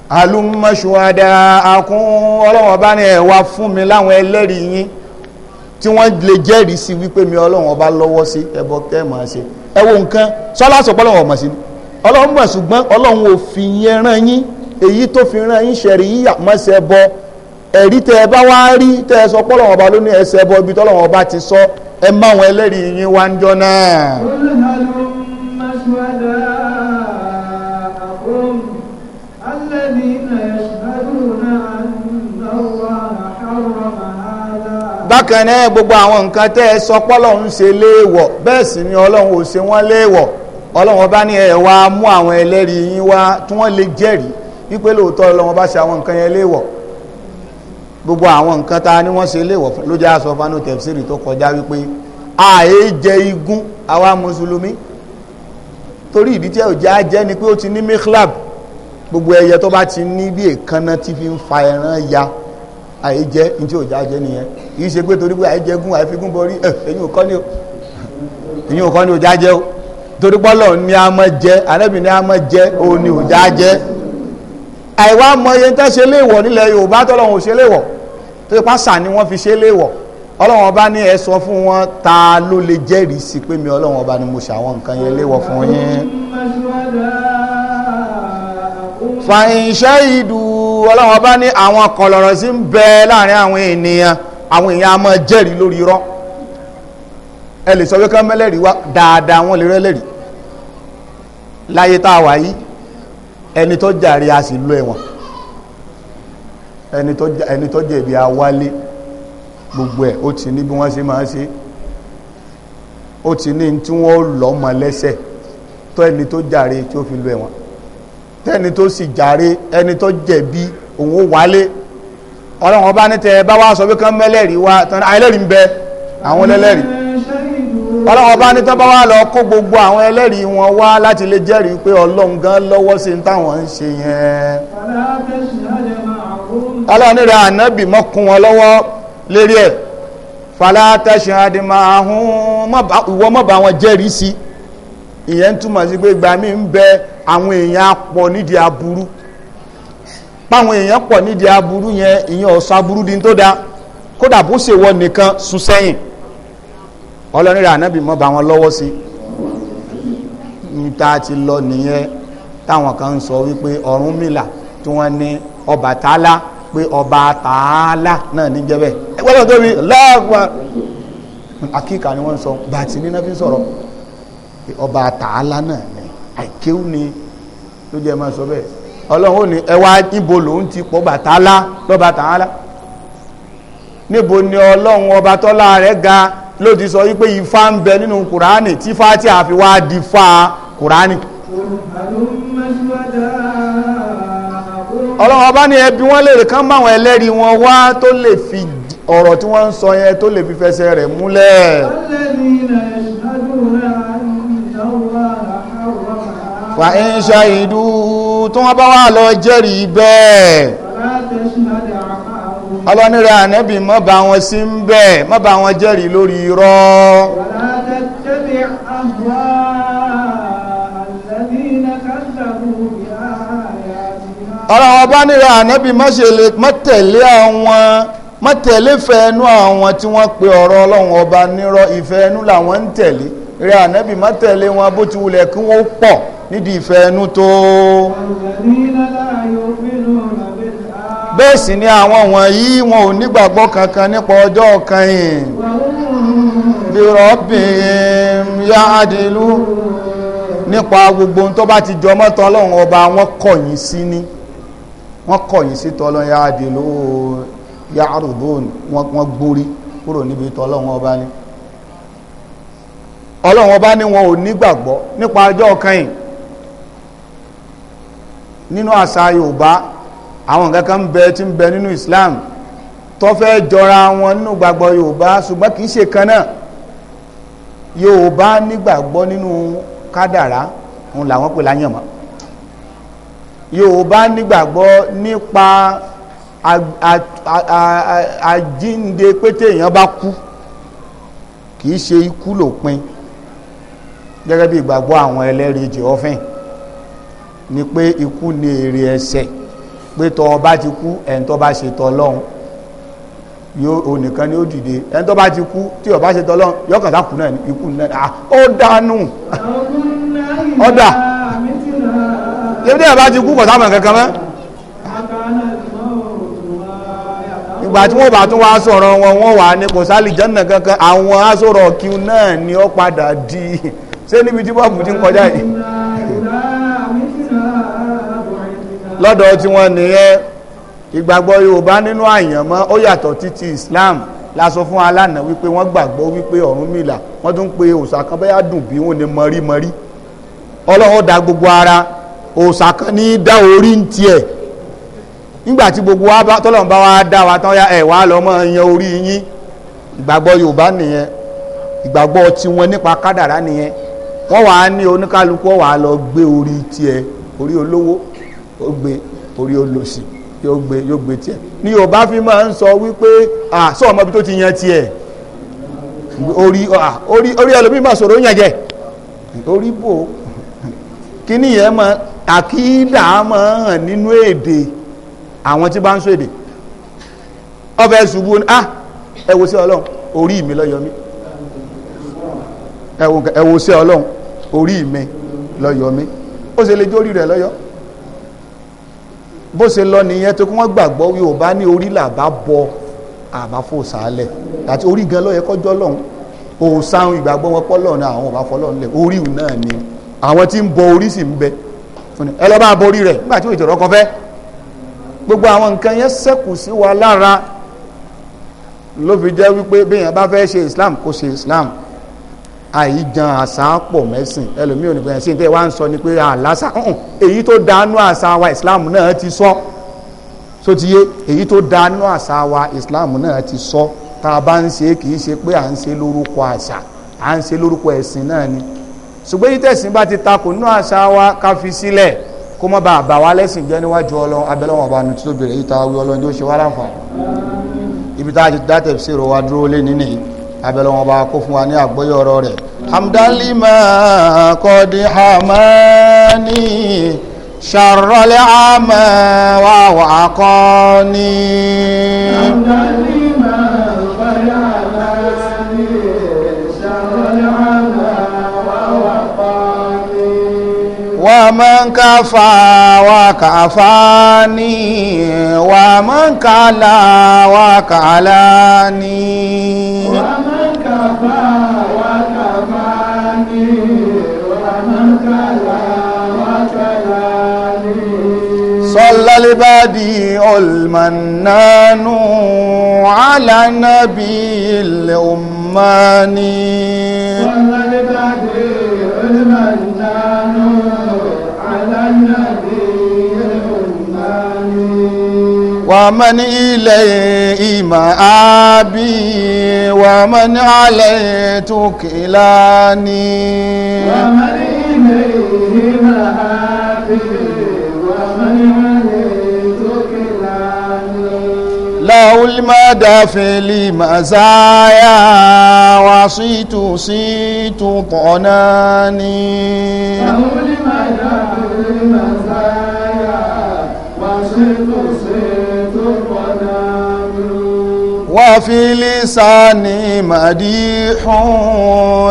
halumma shuhadaakum, ọlọ́wọ́n bá ní ẹ wá fún mi láwọn ẹlẹ́rìí yín tí wọ́n lè jẹ́rìí sí wípé mi ọlọ́wọ́n bá lọ́wọ́ sí ẹbọ tẹ́ mọ̀ ṣe. Ẹ wo nǹkan sọlá sọ pé ọlọ́wọ́n mọ̀ sí ni, ọlọ́run mọ̀, ṣùgbọ́n ọlọ́run ò fi yẹn rán yín. Èyí tó fi rán yín ṣẹ̀rí yíyà mọ́sẹ̀ bọ ẹ̀rí tẹ́ ẹ bá wá rí tẹ́ ẹ sọ pé ọlọ́run ọba ló ní ẹsẹ̀ bọ, ibi tọ́lọ́run ọba ti sọ, ẹ má àwọn ẹlẹ́rìí yín wá ń jọ náà. Bákan náà gbogbo àwọn nǹkan tẹ́ ẹ sọ pọ́lọ́run ṣe léèwọ̀, bẹ́ẹ̀ sì ni ọlọ́run ò ṣe wọ́n léèwọ̀. Ọlọ́run ọba ní ẹ wá mú àwọn ẹlẹ́rìí yín wá tí wọ́n lè jẹ́rìí wípé lóòótọ́ ọlọ́run ọba ṣe àwọn nǹkan yẹn léèwọ̀. Gbogbo àwọn nǹkan tá a ní wọ́n ṣe léèwọ̀ ló jẹ́ aṣọ fánú tẹ̀fsírì tó kọjá wípé ààyè jẹ igún àwa mùsùlùmí, torí ìdí tí ẹ ò jẹ́ ajẹ́ ni pé ó ti ní mikhlab, gbogbo ẹyẹ tó bá ti ní bí èékánná tí fi ń fa ẹran ya, àyè jẹ́ ní tí ò já jẹ́ nìyẹn. Kì í ṣe pé torí pé àyè jẹ́ gún àyè fi gún borí, ẹ̀yìn ò kọ́ ni o, ẹ̀yìn ò kọ́ ni ò já jẹ́ o, torí pọ́lọ̀ ní a mọ̀ jẹ́, Ànábì ní a mọ̀ jẹ́, òun ni ò já jẹ́. Àìwá mọ iye tẹ́ ṣe léèwọ̀ nílẹ̀ Yorùbá tọ́lọ́run ò ṣe léèwọ̀, tó ipá sà ni wọ́n fi ṣe léèwọ̀. Ọlọ́run ọba ní ẹ sọ fún wọn, ta ló lè jẹ́rìí sí pé mi Ọlọ́run ọba ni mo ṣàwọn nǹkan yẹn léèwọ̀ fún yín. Fàyìnṣẹ́ ìdù, Ọlọ́run ọba ní àwọn kọlọ̀rọ̀ sí ń bẹ láàrin àwọn ènìyàn, àwọn èèyàn a máa jẹ́rìí lórí irọ́. Ẹ lè sọ pé kán mẹ́lẹ́rìí wá dáadáa, wọ́n lè rẹ́lẹ́rìí láyé tá a wà yìí. Ẹni tó jàre a sì lọ ẹ̀wọ̀n, ẹni tó jẹ̀bi a wálé, gbogbo ẹ̀ ó ti ní bí wọ́n ṣe máa ṣe, ó ti ní tí wọ́n lọ́ mọ́ lẹ́sẹ̀ tó ẹni tó jàre tí ó fi lọ ẹ̀wọ̀n, tẹ́ni tó sì jàre ẹni tó jẹ̀bi òun ó wálé. Ọlọ́run ọba ní tẹ bá wá sọ pé kán mẹ́lẹ́rìí wá tán, ẹlẹ́rìí ń bẹ, àwọn ẹlẹ́rìí. Ọlọ́run ọba ní tán bá wá lọ kó gbogbo àwọn ẹlẹ́rìí wọn wá láti lè jẹ́rìí pé Ọlọ́run gan lọ́wọ́ sí ní táwọn ń ṣe yẹn. Ọlọ́run ní rẹ̀ ànábì mọ́ kún wọn lọ́wọ́ lérí ẹ̀. Fala tashhad ma'ahum, ìwọ mọ́ bá wọn jẹ́rìí sí. Ìyẹn túmọ̀ sí pé ìgbà míì ń bẹ àwọn èèyàn pọ̀ nídìí aburú, páwọn èèyàn pọ̀ nídìí aburú yẹn, ìyẹn ọ̀sán aburú di tó dáa, kódà bó ṣe wọ nìkan sún sẹ́yìn. Ọlọ́run rẹ̀ ànábì mọ́ bá wọn lọ́wọ́ sí. Níta ti lọ nìyẹn táwọn kan ń sọ wípé Ọ̀rúnmìlà tí wọ́n ní Ọbàtálá, pé Ọbàtálá náà ní jẹ́ bẹ́ẹ̀. Ẹgbẹ́ lọ́wọ́ tóbi lọ́wọ́ akíkà ni wọ́n ń sọ, bàtí nínú fi ń sọ̀rọ̀ Ọbàtálá náà ní àìkéwù ni ló jẹ́ máa sọ bẹ́ẹ̀. Ọlọ́run ò ní ẹ wá níbo lòun ti pọ̀ Bàtálá lọ́bàtálá, níbo ni Ọlọ́run ọba tọ́lá rẹ̀ ga ló ti sọ wípé ifá ń bẹ nínú kùránì tí fá tí a fi wá di fá kùránì. Ọlọ́run ọba ní ẹbí wọn lè kán máwọn ẹlẹ́rìí wọn wá tó lè fi ọ̀rọ̀ tí wọ́n ń sọ yẹn tó lè fi fẹsẹ̀ rẹ̀ múlẹ̀. Fa in shahidu, tí wọ́n bá wà lọ jẹ́rìí bẹ́ẹ̀, ọlọ́nìrẹ̀ ànẹ́bì mọ́ bá wọn sí ń bẹ̀, mọ́ bá wọn jẹ́rìí lórí irọ́. Ọlọ́wọ́ bá nìrẹ̀ ànẹ́bì má tẹ̀lé àwọn, má tẹ̀lé fẹ́ẹ́nú àwọn tí wọ́n pe ọ̀rọ̀ Ọlọ́run ọba nírọ́, ìfẹ́ ẹnu làwọn ń tẹ̀lé. Rẹ̀ ànẹ́bì má tẹ̀lé wọn bó ti wulẹ̀ kí wọ́n pọ̀ nídìí ìfẹ́ ẹnu tó. Bẹ́ẹ̀ sì ni àwọn wọ̀nyí wọn ò nígbàgbọ́ kankan nípa ọjọ́ kan yìí. Bí rabbihim ya'dilu, nípa gbogbo tó bá ti jọmọ́ tọ́lọ́run ọba wọn kọ̀yìn sí ni, wọ́n kọ̀yìn sí tọ́lọ́run, ya'dilu ya'rudun, wọ́n gbórí kúrò níbi tọ́lọ́run ọba ni. Ọlọ́run ọba ní wọn ò nígbàgbọ́ nípa ọjọ́ kẹyìn. Nínú àṣà Yorùbá, àwọn nǹkan kan ń bẹ tí ń bẹ nínú Islam tó fẹ́ jọra wọn nínú gbàgbọ́ Yorùbá, ṣùgbọ́n kì í ṣe kan náà. Yorùbá nígbàgbọ́ nínú kádàrá, òun làwọn pè láyànmọ́. Yorùbá nígbàgbọ́ nípa àjínde pété èèyàn bá kú, kì í ṣe ikú lópin, gẹ́gẹ́ bí ìgbàgbọ́ àwọn ẹlẹ́rìí jehófìn ni pé ikú ni èrè ẹ̀ṣẹ̀, pé tọ́ ọ bá ti kú, ẹni tó bá ṣe tọ́lọ́hun yóò onìkan ni ó dìde, ẹni tó bá ti kú tí ó bá ṣe tọ́lọ́hun yóò kàn sákú náà ní ikú náà. Ó dánú ọ̀dà yẹ́bí ẹ̀ bá ti kú kọ̀sámọ̀ kankan mọ́. Ìgbà tí wọ́n bá tún wá sọ̀rọ̀ wọn, wọ́n wà ní kò sálì jẹ́nà kankan. Àwọn asọ̀rọ̀ kí náà ni ó padà di ṣé níbi tí bọ́ọ̀bù ti ń kọjá yìí lọ́dọ̀ tí wọ́n nìyẹn. Ìgbàgbọ́ Yorùbá nínú àyànmọ́ ó yàtọ̀ títí Islam. Lásọ fún alánà wípé wọ́n gbàgbọ́ wípé Ọ̀rúnmìlà, wọ́n tún pe òòṣà kan bẹ́yà dùn bí wọ́n ní mọ̀rímọ̀rí, Ọlọ́run dá gbogbo ara, òòṣà kan ní dá orí ń tiẹ̀. Nígbàtí gbogbo wa bá tọ́lọ́run bá wa dá wa tán, ẹ̀ wá lọ mọ́ yan orí yín. Ìgbàgbọ́ Yorùbá nìyẹn, ìgbàgbọ́ tiwọn nípa kádàrá nìyẹn. Wọ́n wàá ní oníkálukú wàá lọ gbé orí tiẹ̀, orí olówó ó gbé, orí olòṣì yóò gbé, yóò gbé tiẹ̀. Ní Yorùbá fi máa ń sọ wípé sọ ọmọ ibi tó ti yan tiẹ̀, orí orí orí ẹlòmíì máa sọ̀rọ̀ ó yàn jẹ orí bò kíní yẹn máa àkídà máa hàn nínú èdè àwọn tí bá ń sọ èdè. Ọbẹ̀ ṣubú ní ẹ wo sí Ọlọ́run, orí mi ló yọ mí, ẹ wo sí Ọlọ́run, orí mi ló yọ mí. Ó ṣe lè jórí rẹ̀ lọ́yọ́ bó ṣe lọ nìyẹn, tó kí wọ́n gbàgbọ́ Yorùbá ní orí làbá bọ àbá fò sálẹ̀, àti orí gan ló yẹ kọjọ́ lọ́hùn. Òòsàn ìgbàgbọ́ wọn pọ́ lọ́hùn, àwọn ò bá fọ́ lọ́hùn lẹ̀, orí náà ni àwọn tí ń bọ orí sì ń bẹ. Ẹ lọ́ bá borí rẹ̀ nígbà tí òjò rọ́kọ fẹ́. Gbogbo àwọn nǹkan yẹn ṣẹ́kù sí wa lára, ló fi jẹ́ wípé béèyàn bá fẹ́ ṣe Islam, kó ṣe Islam. Àìjan àṣà pọ̀ mẹ́sìn. Ẹlòmíì ò ní pẹ́ sí ní tẹ́ wá ń sọ ni pé àlásà, èyí tó dánú àṣà wa Islam náà ti sọ, so ti yé, èyí tó dánú àṣà wa Islam náà ti sọ. Tá a bá ń ṣe, kì í ṣe pé à ń ṣe lórúkọ àṣà, à ń ṣe lórúkọ ẹ̀sìn náà ni. Ṣùgbọ́n èyí tẹ̀sìn bá ti takò nínú àṣà wa, ká fi sílẹ̀ kó má bàa bà wá lẹ́sìn jẹ́ níwájú Ọlọ́run. Abẹ́lẹ́wọ̀n ọba ní tó bèrè yìí tá a wí, Ọlọ́run tó ṣe wá láǹfààní. Ibi tá a ti dá tafsir wa dúró lé nínú yìí, abẹ́lẹ́wọ̀n ọba kó fún wa ní àgbọ́yé ọ̀rọ̀ rẹ̀. Hamdalima kọ́dí hamani sharrọ̀lẹ́ àmà wà wà kọ́ni. Hamdalima kọ́dí hamani sharrọ̀lẹ́ àmà wà wà kọ́ni. ومن كفى وكفاني ومن كلا وكلاني. ومن كفى وكفاني ومن كلا وكلاني. صلى البديع المنان على النبي الأماني. صلى البديع المنان على النبي الأماني. ومن إليه مآبي ومن عليه تكلاني. ومن إليه مآبي ومن عليه تكلاني. له المدى في المزايا وصيت صيت طناني. له المدى في المزايا وصيت صيت طناني. وفي لساني مديح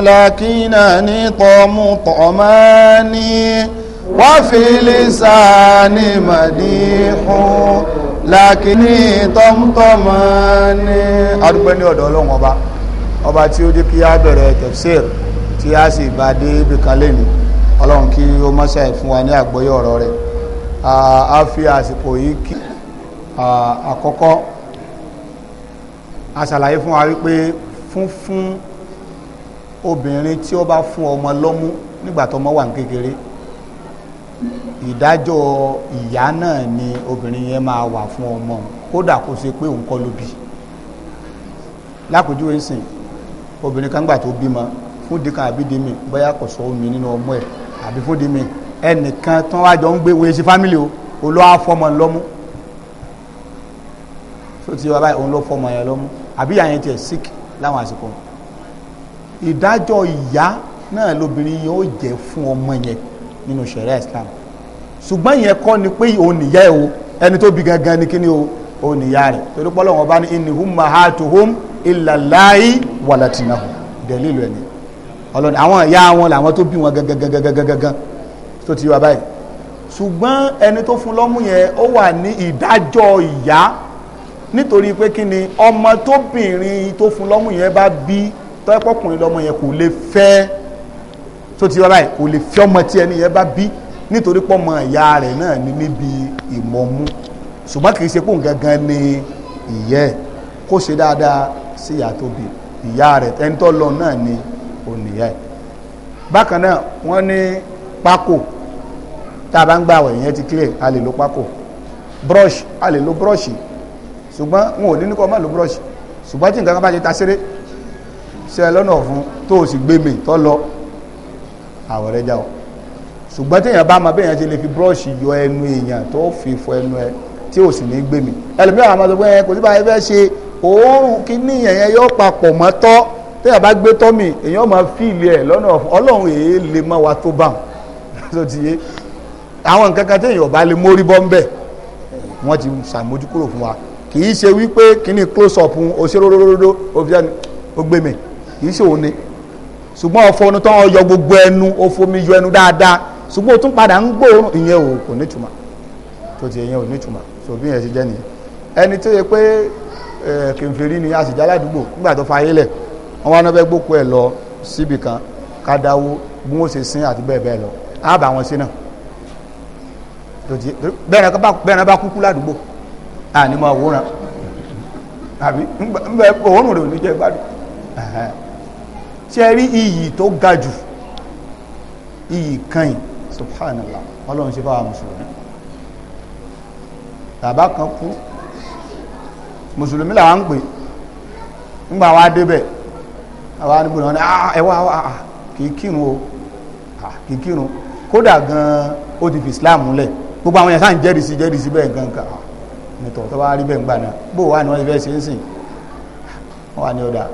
لكنني طم طماني. وفي لساني مديح لكني طمطماني. Adúpẹ́ ní ọ̀dọ̀ Ọlọ́run ọba, ọba tí ó jẹ́ kí á bẹ̀rẹ̀ tafsir tí a sì bá dé ibi kan lẹ́nu. Ọlọ́run kí ó mọ́ṣẹ́ fún wa ní àgbọ́yé ọ̀rọ̀ rẹ̀. A fi àsìkò yìí kí àkọ́kọ́ a ṣàlàyé fún wa wípé fúnfún Obìnrin tí ó bá fún ọmọ lọ́mú nígbà tó ọmọ wà ní kékeré, ìdájọ́ ìyá náà ni obìnrin yẹn máa wà fún ọmọ, kódà kó ṣe pé òun kọ́ ló bí. Lápèjúwe ń sìn, obìnrin kan gbà tó bímọ fún dìkan àbí dìmí, bóyá kò sọ omi nínú ọmọ ẹ̀ àbí fún dìmí, ẹnìkan tán wá jọ ń gbé wọ́n ṣe fámìlì o, olówó fọmọ lọ́mú. Tó ti wá báyìí, òun ló fọmọ yẹn lọ́mú, àbí ìyá yẹn tiẹ̀ sick láwọn àsìkò. Ìdájọ́ ìyá náà lobìnrin yẹn ó jẹ́ fún ọmọ yẹn nínú ṣẹ̀ríà Islam. Ṣùgbọ́n yẹn kọ́ ni pé òun nìyá ẹ̀ o, ẹni tó bí gangan ni kíni o, òun nìyá rẹ̀. Torí pé Ọlọ́run bá ní in ummahatuhum illa llahi walatinahum, dẹ̀lílù ẹni Ọlọ́run àwọn ìyá wọn làwọn tó bí wọn gangan gangan. Tó ti wá báyìí, ṣùgbọ́n ẹni tó fún lọ́mú yẹn ó wà ní ìdájọ́ ìyá, nítorí pé kí ni ọmọ tóbìnrin tó fún lọ́mú yẹn bá bí, tọ́ẹ́pọ̀kùnrin lọ́mọ yẹn kò lè fẹ́. Tó ti wá báyìí, kò lè fẹ́ ọmọ tí ẹni yẹn bá bí, nítorí pọ́mọ ìyá rẹ̀ náà ní níbi ìmọ̀mú. Ṣùgbọ́n kì í ṣe pòun gangan ni ìyẹ́ ẹ̀. Kó ṣe dáadáa sí ìyá tó bí ìyá rẹ̀, ẹni tó lọ náà ni òun ìyá ẹ̀. Bákan náà, wọ́n ní pákó tá a bá ń gbààwẹ̀, ìyẹn ti clear, a lè lo pákó. Brush, a lè lo brush, ṣùgbọ́n wọn ò ní kó má lo brush. Ṣùgbọ́n tí nǹkan kan bá ti ta ṣeré ṣe ẹ lọ́nà ọ̀fun tó o sì gbé mi tó lọ, àwọ̀ rẹ̀ já o. Ṣùgbọ́n téèyàn bá mọ béèyàn ṣe lè fi brush yọ ẹnu èèyàn tó fi fọ ẹnu ẹ tí ò sì ní gbé mi. Ẹlòmíràn àwọn ọmọ ẹ kò sí báyìí fẹ́ ṣe òórùn kíní yẹn yóò papọ̀ mọ́ tọ́. Téèyàn bá gbé tọ́ mi, èèyàn máa feel ẹ̀ lọ́nà ọ̀fun. Ọlọ́run èé lè mọ́ wa tó bá wọn tó ti yé àwọn nǹkan kan téèyàn bá lè mórí bọ́ ń bẹ̀, wọ́n ti ṣàmójúkúrò fún wa. Kì í ṣe wípé kíní close up òṣèré òfin ó gbé mi, kì í ṣe òun ni. Ṣùgbọ́n ọ̀fọ̀nu tán, ọyọ gbogbo ẹnu, ó fomi yọ ẹnu dáadáa, ṣùgbọ́n ó tún padà ń gbóòórùn, ìyẹn ò kò nítumọ̀. Tó ti ìyẹn ò nítumọ̀. So bí yẹn ṣe jẹ́ nìyẹn. Ẹni tó yẹ pé kèfèrí ni, a sì já ládùúgbò, nígbà tó fa ayé lẹ̀, wọ́n wá náà fẹ́ gbókù ẹ̀ lọ síbì kan, ká dáwó bí wọ́n ṣe sin àti bẹ́ẹ̀ bẹ́ẹ̀ lọ, á bá wọn sí náà. Tó ti bẹ́ẹ̀ náà bá kúkú ládùúgbò, àní máa wòran àbí nbẹ òórùn rẹ̀ ò ní jẹ́ gbádùn. Ṣe rí iyì tó ga jù, iyì kan yìí, subhanallah, Ọlọ́run ṣe fáwọn mùsùlùmí. Bàbá kan kú, mùsùlùmí làwọn ń pè. Ńgbà wá débẹ̀, àwa níbo náà ẹ wá, kì í kírun o, kì í kírun, kódà gan ó ti fi Islam múlẹ̀. Gbogbo àwọn yẹn sáà ń jẹ́rìí sí, jẹ́rìí sí bẹ́ẹ̀ gan kan nítọ̀. Tó bá rí bẹ́ẹ̀ ń gbà náà, bó wà ní wọ́n ti fẹ́ ṣe ń sìn? Wọ́n wà ní ọ̀dà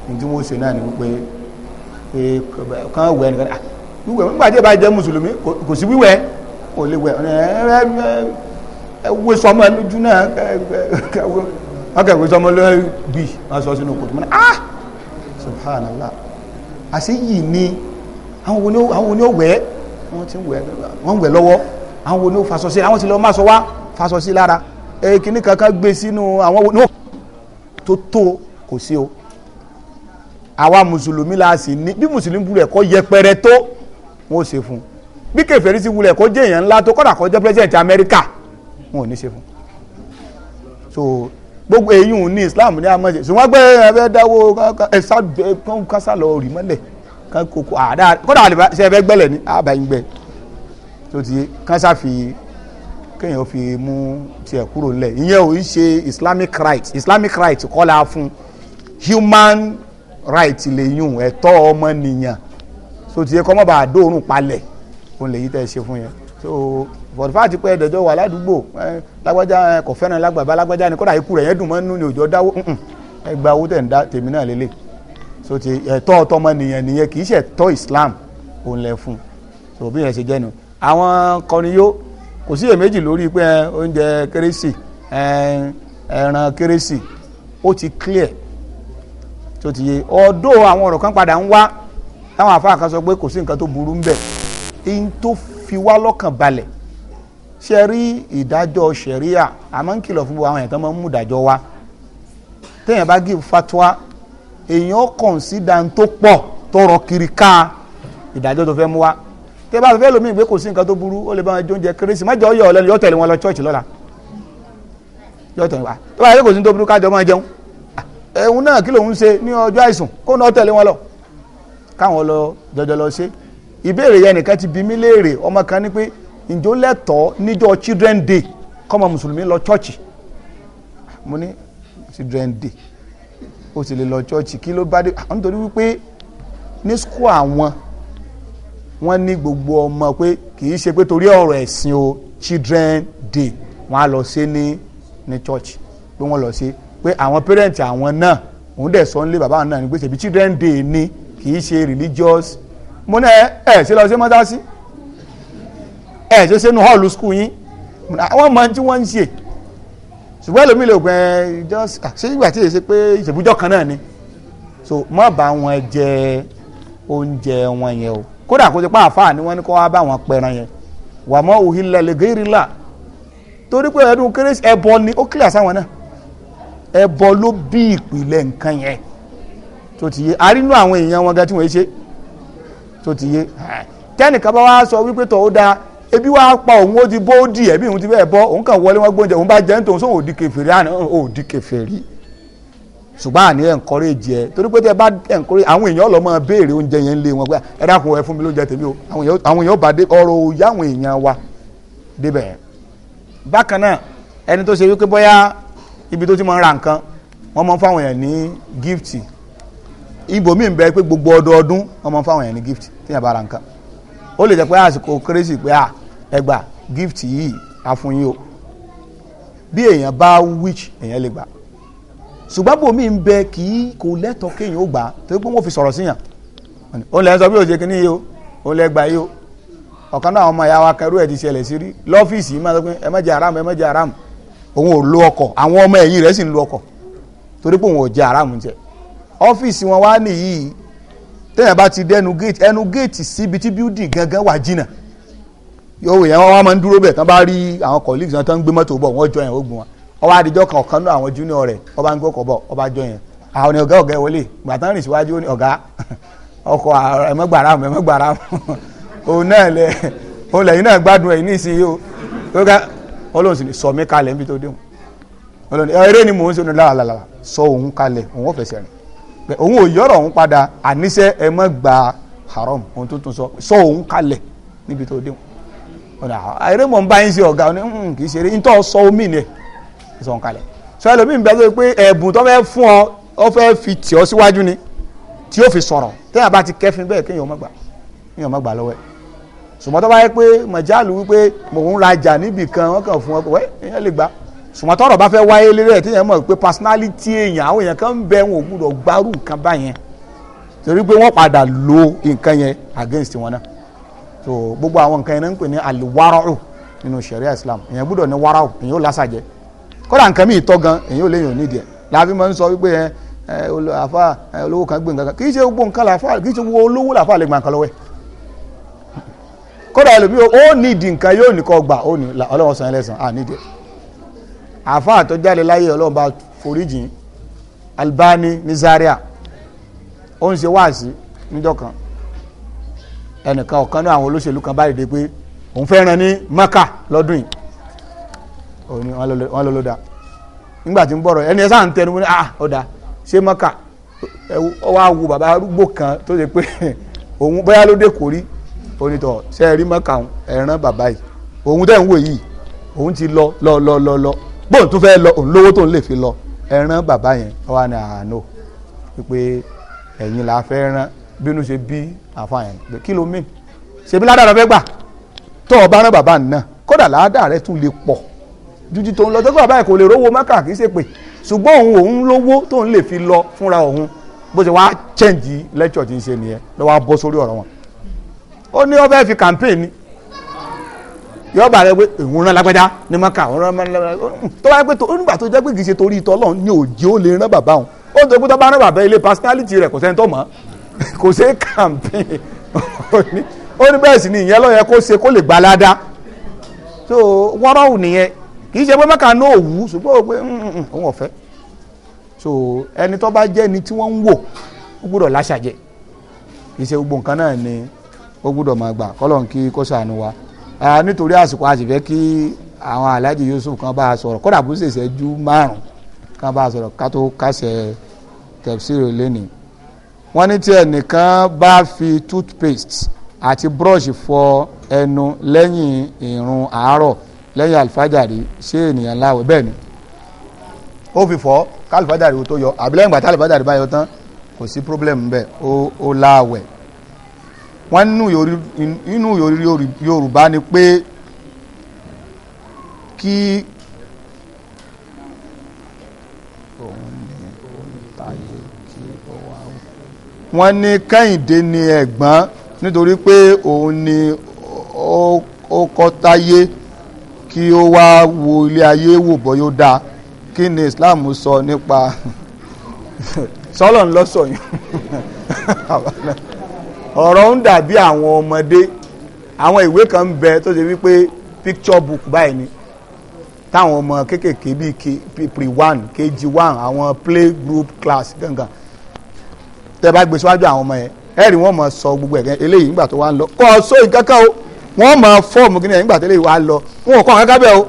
ní tí wọ́n ṣe náà ni wípé pé kán wẹ̀ nìkan. Wíwẹ̀, nígbà tí ẹ bá jẹ́ mùsùlùmí, kò sí wíwẹ̀, kò lè wẹ̀. Ẹ wé sọmọ ẹ lójú náà, wọ́n kẹ̀ wé sọmọ lójú bí wọ́n sọ sínú kòtò mọ́ni. Ah, subhanallah, àṣé yìí ni. Àwọn wo ni ó wẹ̀? Wọ́n ti ń wẹ̀, wọ́n ń wẹ̀ lọ́wọ́. Àwọn wo ni ó faṣọ sí? Àwọn ti lọ má sọ wá faṣọ sí lára kíní kankan gbé sínú. Àwọn wo ni ó tó kò sí o. Àwa mùsùlùmí la sì ní. Bí mùsùlùmí wulẹ̀ kọ́ yẹpẹrẹ tó, wọn ò ṣe fún un. Bí kèfèrí sí wulẹ̀ kó jẹ́ èèyàn ńlá tó, kọ́dà kó jẹ́ president Amẹ́ríkà, wọn ò ní ṣe fún un. So gbogbo èyí ní Islam ní àmọ́ ṣe. Ṣùgbọ́n pé ẹ fẹ́ dáwó ẹ sá kásá lọ rì mọ́lẹ̀ kókó àdá, kódà ṣe ẹ fẹ́ gbẹ́lẹ̀ ní àbáyín gbẹ tó ti kásá fi kéèyàn fi mú tiẹ̀ kúrò nílẹ̀, ìyẹn ò ń ṣe Islamic right. Islamic right kọ́ la fún, human right lè yùn, ẹ̀tọ́ ọmọnìyàn. So ti yẹ kọ́ mọ́ bá dóorùn palẹ̀, òun lè yí tẹ́ ẹ ṣe fún yẹn. So for the fact pé ẹ̀dẹ̀jọ́ wà ládùúgbò, lágbájá kò fẹ́ràn lágbàbá lágbájá ni, kódà ikú rẹ̀ yẹn dùn mọ́ nínú ni òjò dáwó, ẹ gba owó tẹ̀ ń dá tèmi náà lélẹ̀. So ti ẹ̀tọ́ ọtọmọnìyàn nìyẹn, kì í ṣe ẹ̀tọ́ Islam òun lẹ̀ fún. So bí yẹn ṣe jẹ́ nu. Àwọn kọniyó, kò sí èméjì lórí pé oúnjẹ kérésì, ẹran kérésì, ó ti clear. Tó ti yé ọdọ́, àwọn ọ̀rọ̀ kan padà ń wá táwọn àfáà kan sọ pé kò sí nǹkan tó burú ń bẹ̀. In tó fi wá lọ́kàn balẹ̀, ṣe rí ìdájọ́ ṣẹ̀ríà, àmọ́ ń kìlọ̀ fún àwọn èèyàn tó máa ń mú ìdájọ́ wá. Téèyàn bá give fatwa, èèyàn consider tó pọ̀ tọrọ kiri ká ìdájọ́ tó fẹ́ mú wá. Tẹ́ bá fẹ́ lómi ìgbé kò sí nǹkan tó burú, ó lè bá wọn jẹ oúnjẹ kérésì, má jẹ́ ọyọ̀ ọ̀lẹ́nu, yọ tẹ̀lé wọn lọ church lọ́la, yọ tẹ̀lé wa. Tó bá yẹ kò sí tó burú kájọ máa jẹun, ẹ̀hún náà kí lòun ṣe ní ọjọ́ àìsùn, kó náà tẹ̀lé wọn lọ. Káwọn lọ jọjọ lọ ṣe. Ìbéèrè yẹn nìkan ti bi mí léèrè, ọmọ kan ní pé ǹjọ́ lẹ́tọ̀ọ́ níjọ́ Children Day kọ́mọ mùsùlùmí lọ chọ́ọ̀chì? Mo ní Children Day ó sì lè lọ chọ́ọ̀chì, kí ló bá dé? Nítorí wípé ní school àwọn, wọ́n ní gbogbo ọmọ pé kì í ṣe pé torí ọ̀rọ̀ ẹ̀sìn o, Children Day wọ́n á lọ ṣe ní church, pé wọ́n lọ ṣe pé àwọn parent àwọn náà, òun dẹ̀ sọ nílé bàbá àwọn náà ní pé ṣèbí Children Day ni, kì í ṣe religious. Mo ní ẹ ṣe lọ sí mọ́tàsí, ẹ ṣe sínú hall school yín, àwọn ọmọ tí wọ́n ń ṣe. Ṣùgbọ́n ẹlòmíì lè gbẹ just ṣé ìgbà tí èyí ṣe pé ìṣèbújọ́ kan náà ni, so má bá wọn jẹ oúnjẹ wọn yẹn o. Kódà kó ti pa àfáà ni wọ́n ní kó wá bá wọn pẹran yẹn, wà mọ́ uhilla li ghayrillah, torí pé ẹdún kérésì ẹbọ ni, ó kílẹ̀ sáwọn náà, ẹbọ ló bí ìpìlẹ̀ nǹkan yẹn tó ti yé. Arínú àwọn èèyàn wọn gan tí wọ́n ṣe tó ti yé. Tẹ́nìkan bá wá sọ wípé tọ́ ó dáa, ebi wá pa òun, ó ti bó dì ẹ̀mí òun ti bẹ́ẹ̀ bọ́, òun kàn wọlé wọn gbóúnjẹ, òun bá jẹ́ nítorí sóhun òdi kèfèrí, àná òdi kèfèrí. Ṣùgbọ́n àní encourage ẹ, torí pé tẹ bá encourage àwọn èèyàn lọ máa béèrè oúnjẹ yẹn lé wọn pé ẹ dákun ẹ fún mi lóúnjẹ tèmi o, àwọn èèyàn bá dé ọ̀rọ̀ òyà àwọn èèyàn wa débẹ̀. Bákan náà, ẹni tó ṣe wípé bóyá ibi tó ti máa ń ra nǹkan, wọ́n máa ń fáwọn èèyàn ní gift. Ibòmíì ń bẹ pé gbogbo ọdọọdún wọ́n máa ń fáwọn èèyàn ní gift tí yẹn bá ra nǹkan. Ó lè jẹ́ pé àsìkò kérésì pé à ẹ gbà gift yìí á fún yín o. Bí èèyàn bá wish, èèyàn lè gbà. Ṣùgbọ́n bòmíì ń bẹ kì í kò lẹ́tọ̀ọ́ kéèyàn ó gbà, torí pé wọ́n fi sọ̀rọ̀ síyàn. Ó lẹ́ sọ bí òṣèké kìíní yìí o, ó lẹ́ gbà yìí o. Ọ̀kan náà àwọn ọmọ ìyá wa kẹrú ẹ̀ ti ṣẹlẹ̀ sí rí lọ́fíìsì, máa sọ pé ẹ má jẹ haram, ẹ má jẹ haram. Òun ò lo ọkọ̀, àwọn ọmọ ẹ̀yìn rẹ̀ sì ń lo ọkọ̀, torí pé òun ò jẹ haram jẹ. Ọ́fíìsì wọn wá nìyí, téèyàn bá ti dé ẹnu géètì, ẹnu géètì síbi tí building gangan wà jìnnà, yóò yẹn wọ́n máa ń dúró bẹ̀ tán bá rí àwọn colleagues wọn tán ń gbé mọ́tò bọ̀, wọ́n jọ yẹn ó gùn wọn. Ọba àdìjọ kan, ọ̀kan náà àwọn junior rẹ̀, ọba ń gbọ́kọ̀ bọ̀, ọba jọ yẹn, àwọn ọ̀gá ọ̀gá wọlé gbà tán rìn síwájú, ó ní ọ̀gá ọkọ̀ ẹ̀mọ́gbàrá ẹ̀mọ́gbàrá, òun náà lẹ òun lẹ́yìn náà gbádùn ẹ̀yìn ní ìsinyìí o. Ọlọ́run sì ní sọ mí kalẹ̀ níbi tó déhùn. Ọlọ́run eré ni mò ń sọ ní làlàlà, sọ òun kalẹ̀, òun ò fẹsẹ̀ rìn, òun ò yọ̀rọ̀ òun padà, àníṣe ẹ má gba haram. Òun tó tún sọ sọ òun kalẹ̀ níbi tó déhùn. Ọ̀nà eré mọ̀ ń bá yín ṣe ọ̀gá ọ̀nà kì í ṣeré ntọ́ sọ omi ni ẹ̀ sọ òun kalẹ̀. Sọ ẹlòmíì ń bẹ tó pé ẹ̀bùn tó fẹ́ fún ọ, ọ fẹ́ fi tì ọ síwájú ni tí ó fi sọ̀rọ̀. Téèyàn bá ti kẹ́fín bẹ́ẹ̀, kéèyàn má gbà, kéèyàn má gbà lọ́wọ́ ẹ̀. Ṣùgbọ́n tó bá yẹ pé mọ̀jálù wípé mò ń rajà níbì kan, wọ́n kàn fún ọ wẹ́, èèyàn lè gbà. Ṣùgbọ́n tọ́rọ̀ bá fẹ́ wáyé lérí ẹ̀, téèyàn mọ̀ pé personality èèyàn, àwọn èèyàn kan ń bẹ, wọn ò gbúdọ̀ gbárù nǹkan báyẹn, torí pé wọ́n padà lo nǹkan yẹn against wọn náà. So gbogbo àwọn nǹkan yẹn náà ń pè ní aliwara'u nínú sharia Islam. Èèyàn gbúdọ̀ ní wara'u, èèyàn ò lásàjẹ́. Kódà nǹkan míì tọ́ gan, èèyàn ò léèyàn nídìí ẹ̀. Láàfin máa ń sọ wípé ẹ àfa olówó kan gbé nǹkan kan, kì í ṣe gbogbo nǹkan làfà, kì í ṣe gbogbo olówó làfà lè gba nǹkan lọ́wọ́ ẹ̀. Kódà ẹlòmíì ó nídìí nǹkan, yóò ní kó gbà, ó ní Ọlọ́run san ẹlẹ́sàn à nídìí ẹ̀. Àfa tó jáde láyé, Ọlọ́run bá foríjìn, Albani ní Zaria, ó ń ṣe wáàsí níjọ́ kan, ẹnìkan ọ̀kan náà àwọn olóṣèlú kan bá dìde pé òun fẹ́ rán ní Maka lọ́dún yìí. Òun ni wọ́n lọ ló da nígbà tí ń bọ̀rọ̀ ẹni ẹ sáà ń tẹnu mú ní ah ó da ṣé Maka. Ọ wá wo bàbá arúgbó kan tó ṣe pé òun bóyá ló dé kórí onítọ̀ ṣe é rí Maka ẹ̀ràn bàbá yìí, òun tẹ̀ ń wò yìí, òun ti lọ lọ lọ lọ lọ, bóun tún fẹ́ lọ, òun lówó tóun lè fi lọ, ẹ̀ràn bàbá yẹn. Ọ wá ní àánú wípé ẹ̀yin là fẹ́ rán. Bínú ṣe bí àfa yẹn pé kí ló mìn ṣebí ládàá rẹ fẹ́ gbà tó o bá rán bàbá náà, kódà ládàá rẹ tún lè pọ̀ jújú tó ń lọ tó kó bàbá yẹn kò lè rówó Mẹ́kà, kì í ṣe pé ṣùgbọ́n òun lówó tó ń lè fi lọ fúnra òun. Bó ṣe wá change lecture tí ń ṣe nìyẹn, ló wá bọ́ sórí ọ̀rọ̀ wọn. Ó ní ó fẹ́ fi campaign ni yọba rẹ pé òun rán lágbájá ní Mẹ́kà, òun rán lágbájá tó wáyé pé nígbà tó jẹ́ pé kì í ṣe torí ìtọ́ Ọlọ́run ní òjì ó lè rán bàbá òun. Ó ń tó pé tó bá rán bàbá ilé personality rẹ̀ kò sẹ́ni tó mọ̀, kò ṣe campaign. Ó ní bẹ́ẹ̀ sì ni ìyẹn ló yẹ kó ṣe kó lè gba ládá. So wọ́rọ́wù nìyẹn, kì í ṣe pé Mẹ́kà náà wù ú, ṣùgbọ́n ó pé òun ọ̀fẹ́. So ẹni tó bá jẹ́ ni tí wọ́n ń wò, ó gbúdọ̀ láṣàjẹ́, kì í ṣe gbogbo nǹkan náà ni ó gbúdọ̀ máa gbà. Kọ́lọ́n kí kó ṣàánú wa. Nítorí àsìkò, a sì fẹ́ kí àwọn Alhaji Yusuf kan bá a sọ̀rọ̀, kódà bó ṣe ṣẹ́jú márùn kan bá a sọ̀rọ̀ ká tó kásẹ̀ tafsir lẹ́nìí. Wọ́n ní tí ẹnìkan bá fi toothpaste àti brush fọ ẹnu lẹ́yìn ìrun àárọ̀ lẹ́yìn àlùfájàrí, ṣé ènìyàn láwẹ̀? Bẹ́ẹ̀ ni, ó fi fọ kálùfájàrí tó yọ, àbí lẹ́yìn ìgbà tí àlùfájàrí bá yọ tán, kò sí problem bẹ́ẹ̀, ó láwẹ̀. Wọ́n nínú Yorùbá ni pé kí wọ́n ní Kẹ́hìndé ni ẹ̀gbọ́n nítorí pé òun ni ó kọ́ táyé kí ó wá wo ilé ayé wò bọ́ yóò dáa. Kí ni Islam sọ nípa sọlọ ń lọ sọ yìí? Ọ̀rọ̀ ń dàbí àwọn ọmọdé. Àwọn ìwé kan ń bẹ tó ṣe wípé picture book báyìí ni, táwọn ọmọ kéékèèké bíi pre-1, KG1, àwọn play group class gangan, tẹ́ bá gbé síwájú àwọn ọmọ yẹn, ẹ rí wọ́n máa sọ gbogbo ẹ̀gẹ́ eléyìí nígbà tó wá ń lọ kọ́ ọ sóyún kankan o, wọ́n máa fọ́ọ̀mù kí ni ẹ̀ nígbà tó eléyìí wá lọ, wọn ò kọ́ kankan bẹ́ẹ̀ o.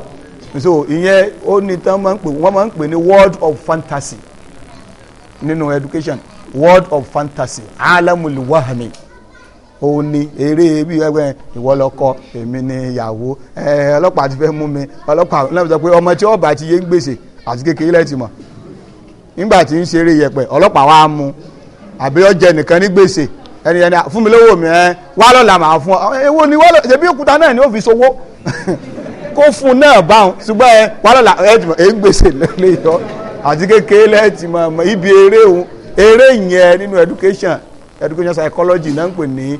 So ìyẹn ó ní tán máa ń pè, wọ́n máa ń pè ní world of fantasy nínú education. World of fantasy, alamul wahmi, ó ní eré bí ẹgbẹ́ ìwọ lọkọ, èmi ni ìyàwó, ọlọ́pàá ti fẹ́ mú mi, ọlọ́pàá náà sọ pé ọmọ tí ọba ti yé ń gbèsè àti kékeré lẹ́tì mọ̀ nígbà tí ń ṣeré yẹpẹ̀, ọlọ́pàá wa mú, àbí ọjẹ nìkan ní gbèsè, ẹni ẹni fún mi lówó mi, ẹ wá lọ́la màá fún ọ. Èwo ni wá lọ́la? Ṣebí òkúta náà ni ó fi sowó kó fún náà báwọn, ṣùgbọ́n ẹ wá lọ́la ẹ ti mọ̀ ẹ ń gbèsè lè yọ àti kékeré lẹ́tì mọ̀ ibi eré òun. Eré yẹn nínú education psychology náà ń pè ní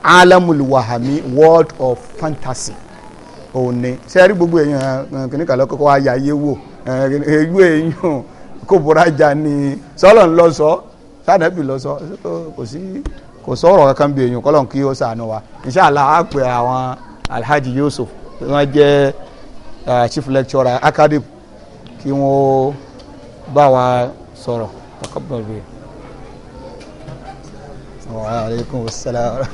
alamul wahami, world of fantasy. Òun ni sẹ́ẹ̀rí gbogbo èèyàn kìnnìkan lọ́kọ́kọ́ wá yà ayé wò, ewu èèyàn kò bóra jà ní sọ́lọ̀ ń lọ sọ sànẹ́bì lọ sọ, kò sí kò sọ̀rọ̀ kankan bí èèyàn kọ́lọ̀ kí ó sànù wa. Inshallah á pè àwọn Alhaji Yusuf, wọ́n jẹ́ chief lecturer academy, kí wọ́n bá wa sọ̀rọ̀. Taqabbal bi. Wa alaikum assalam.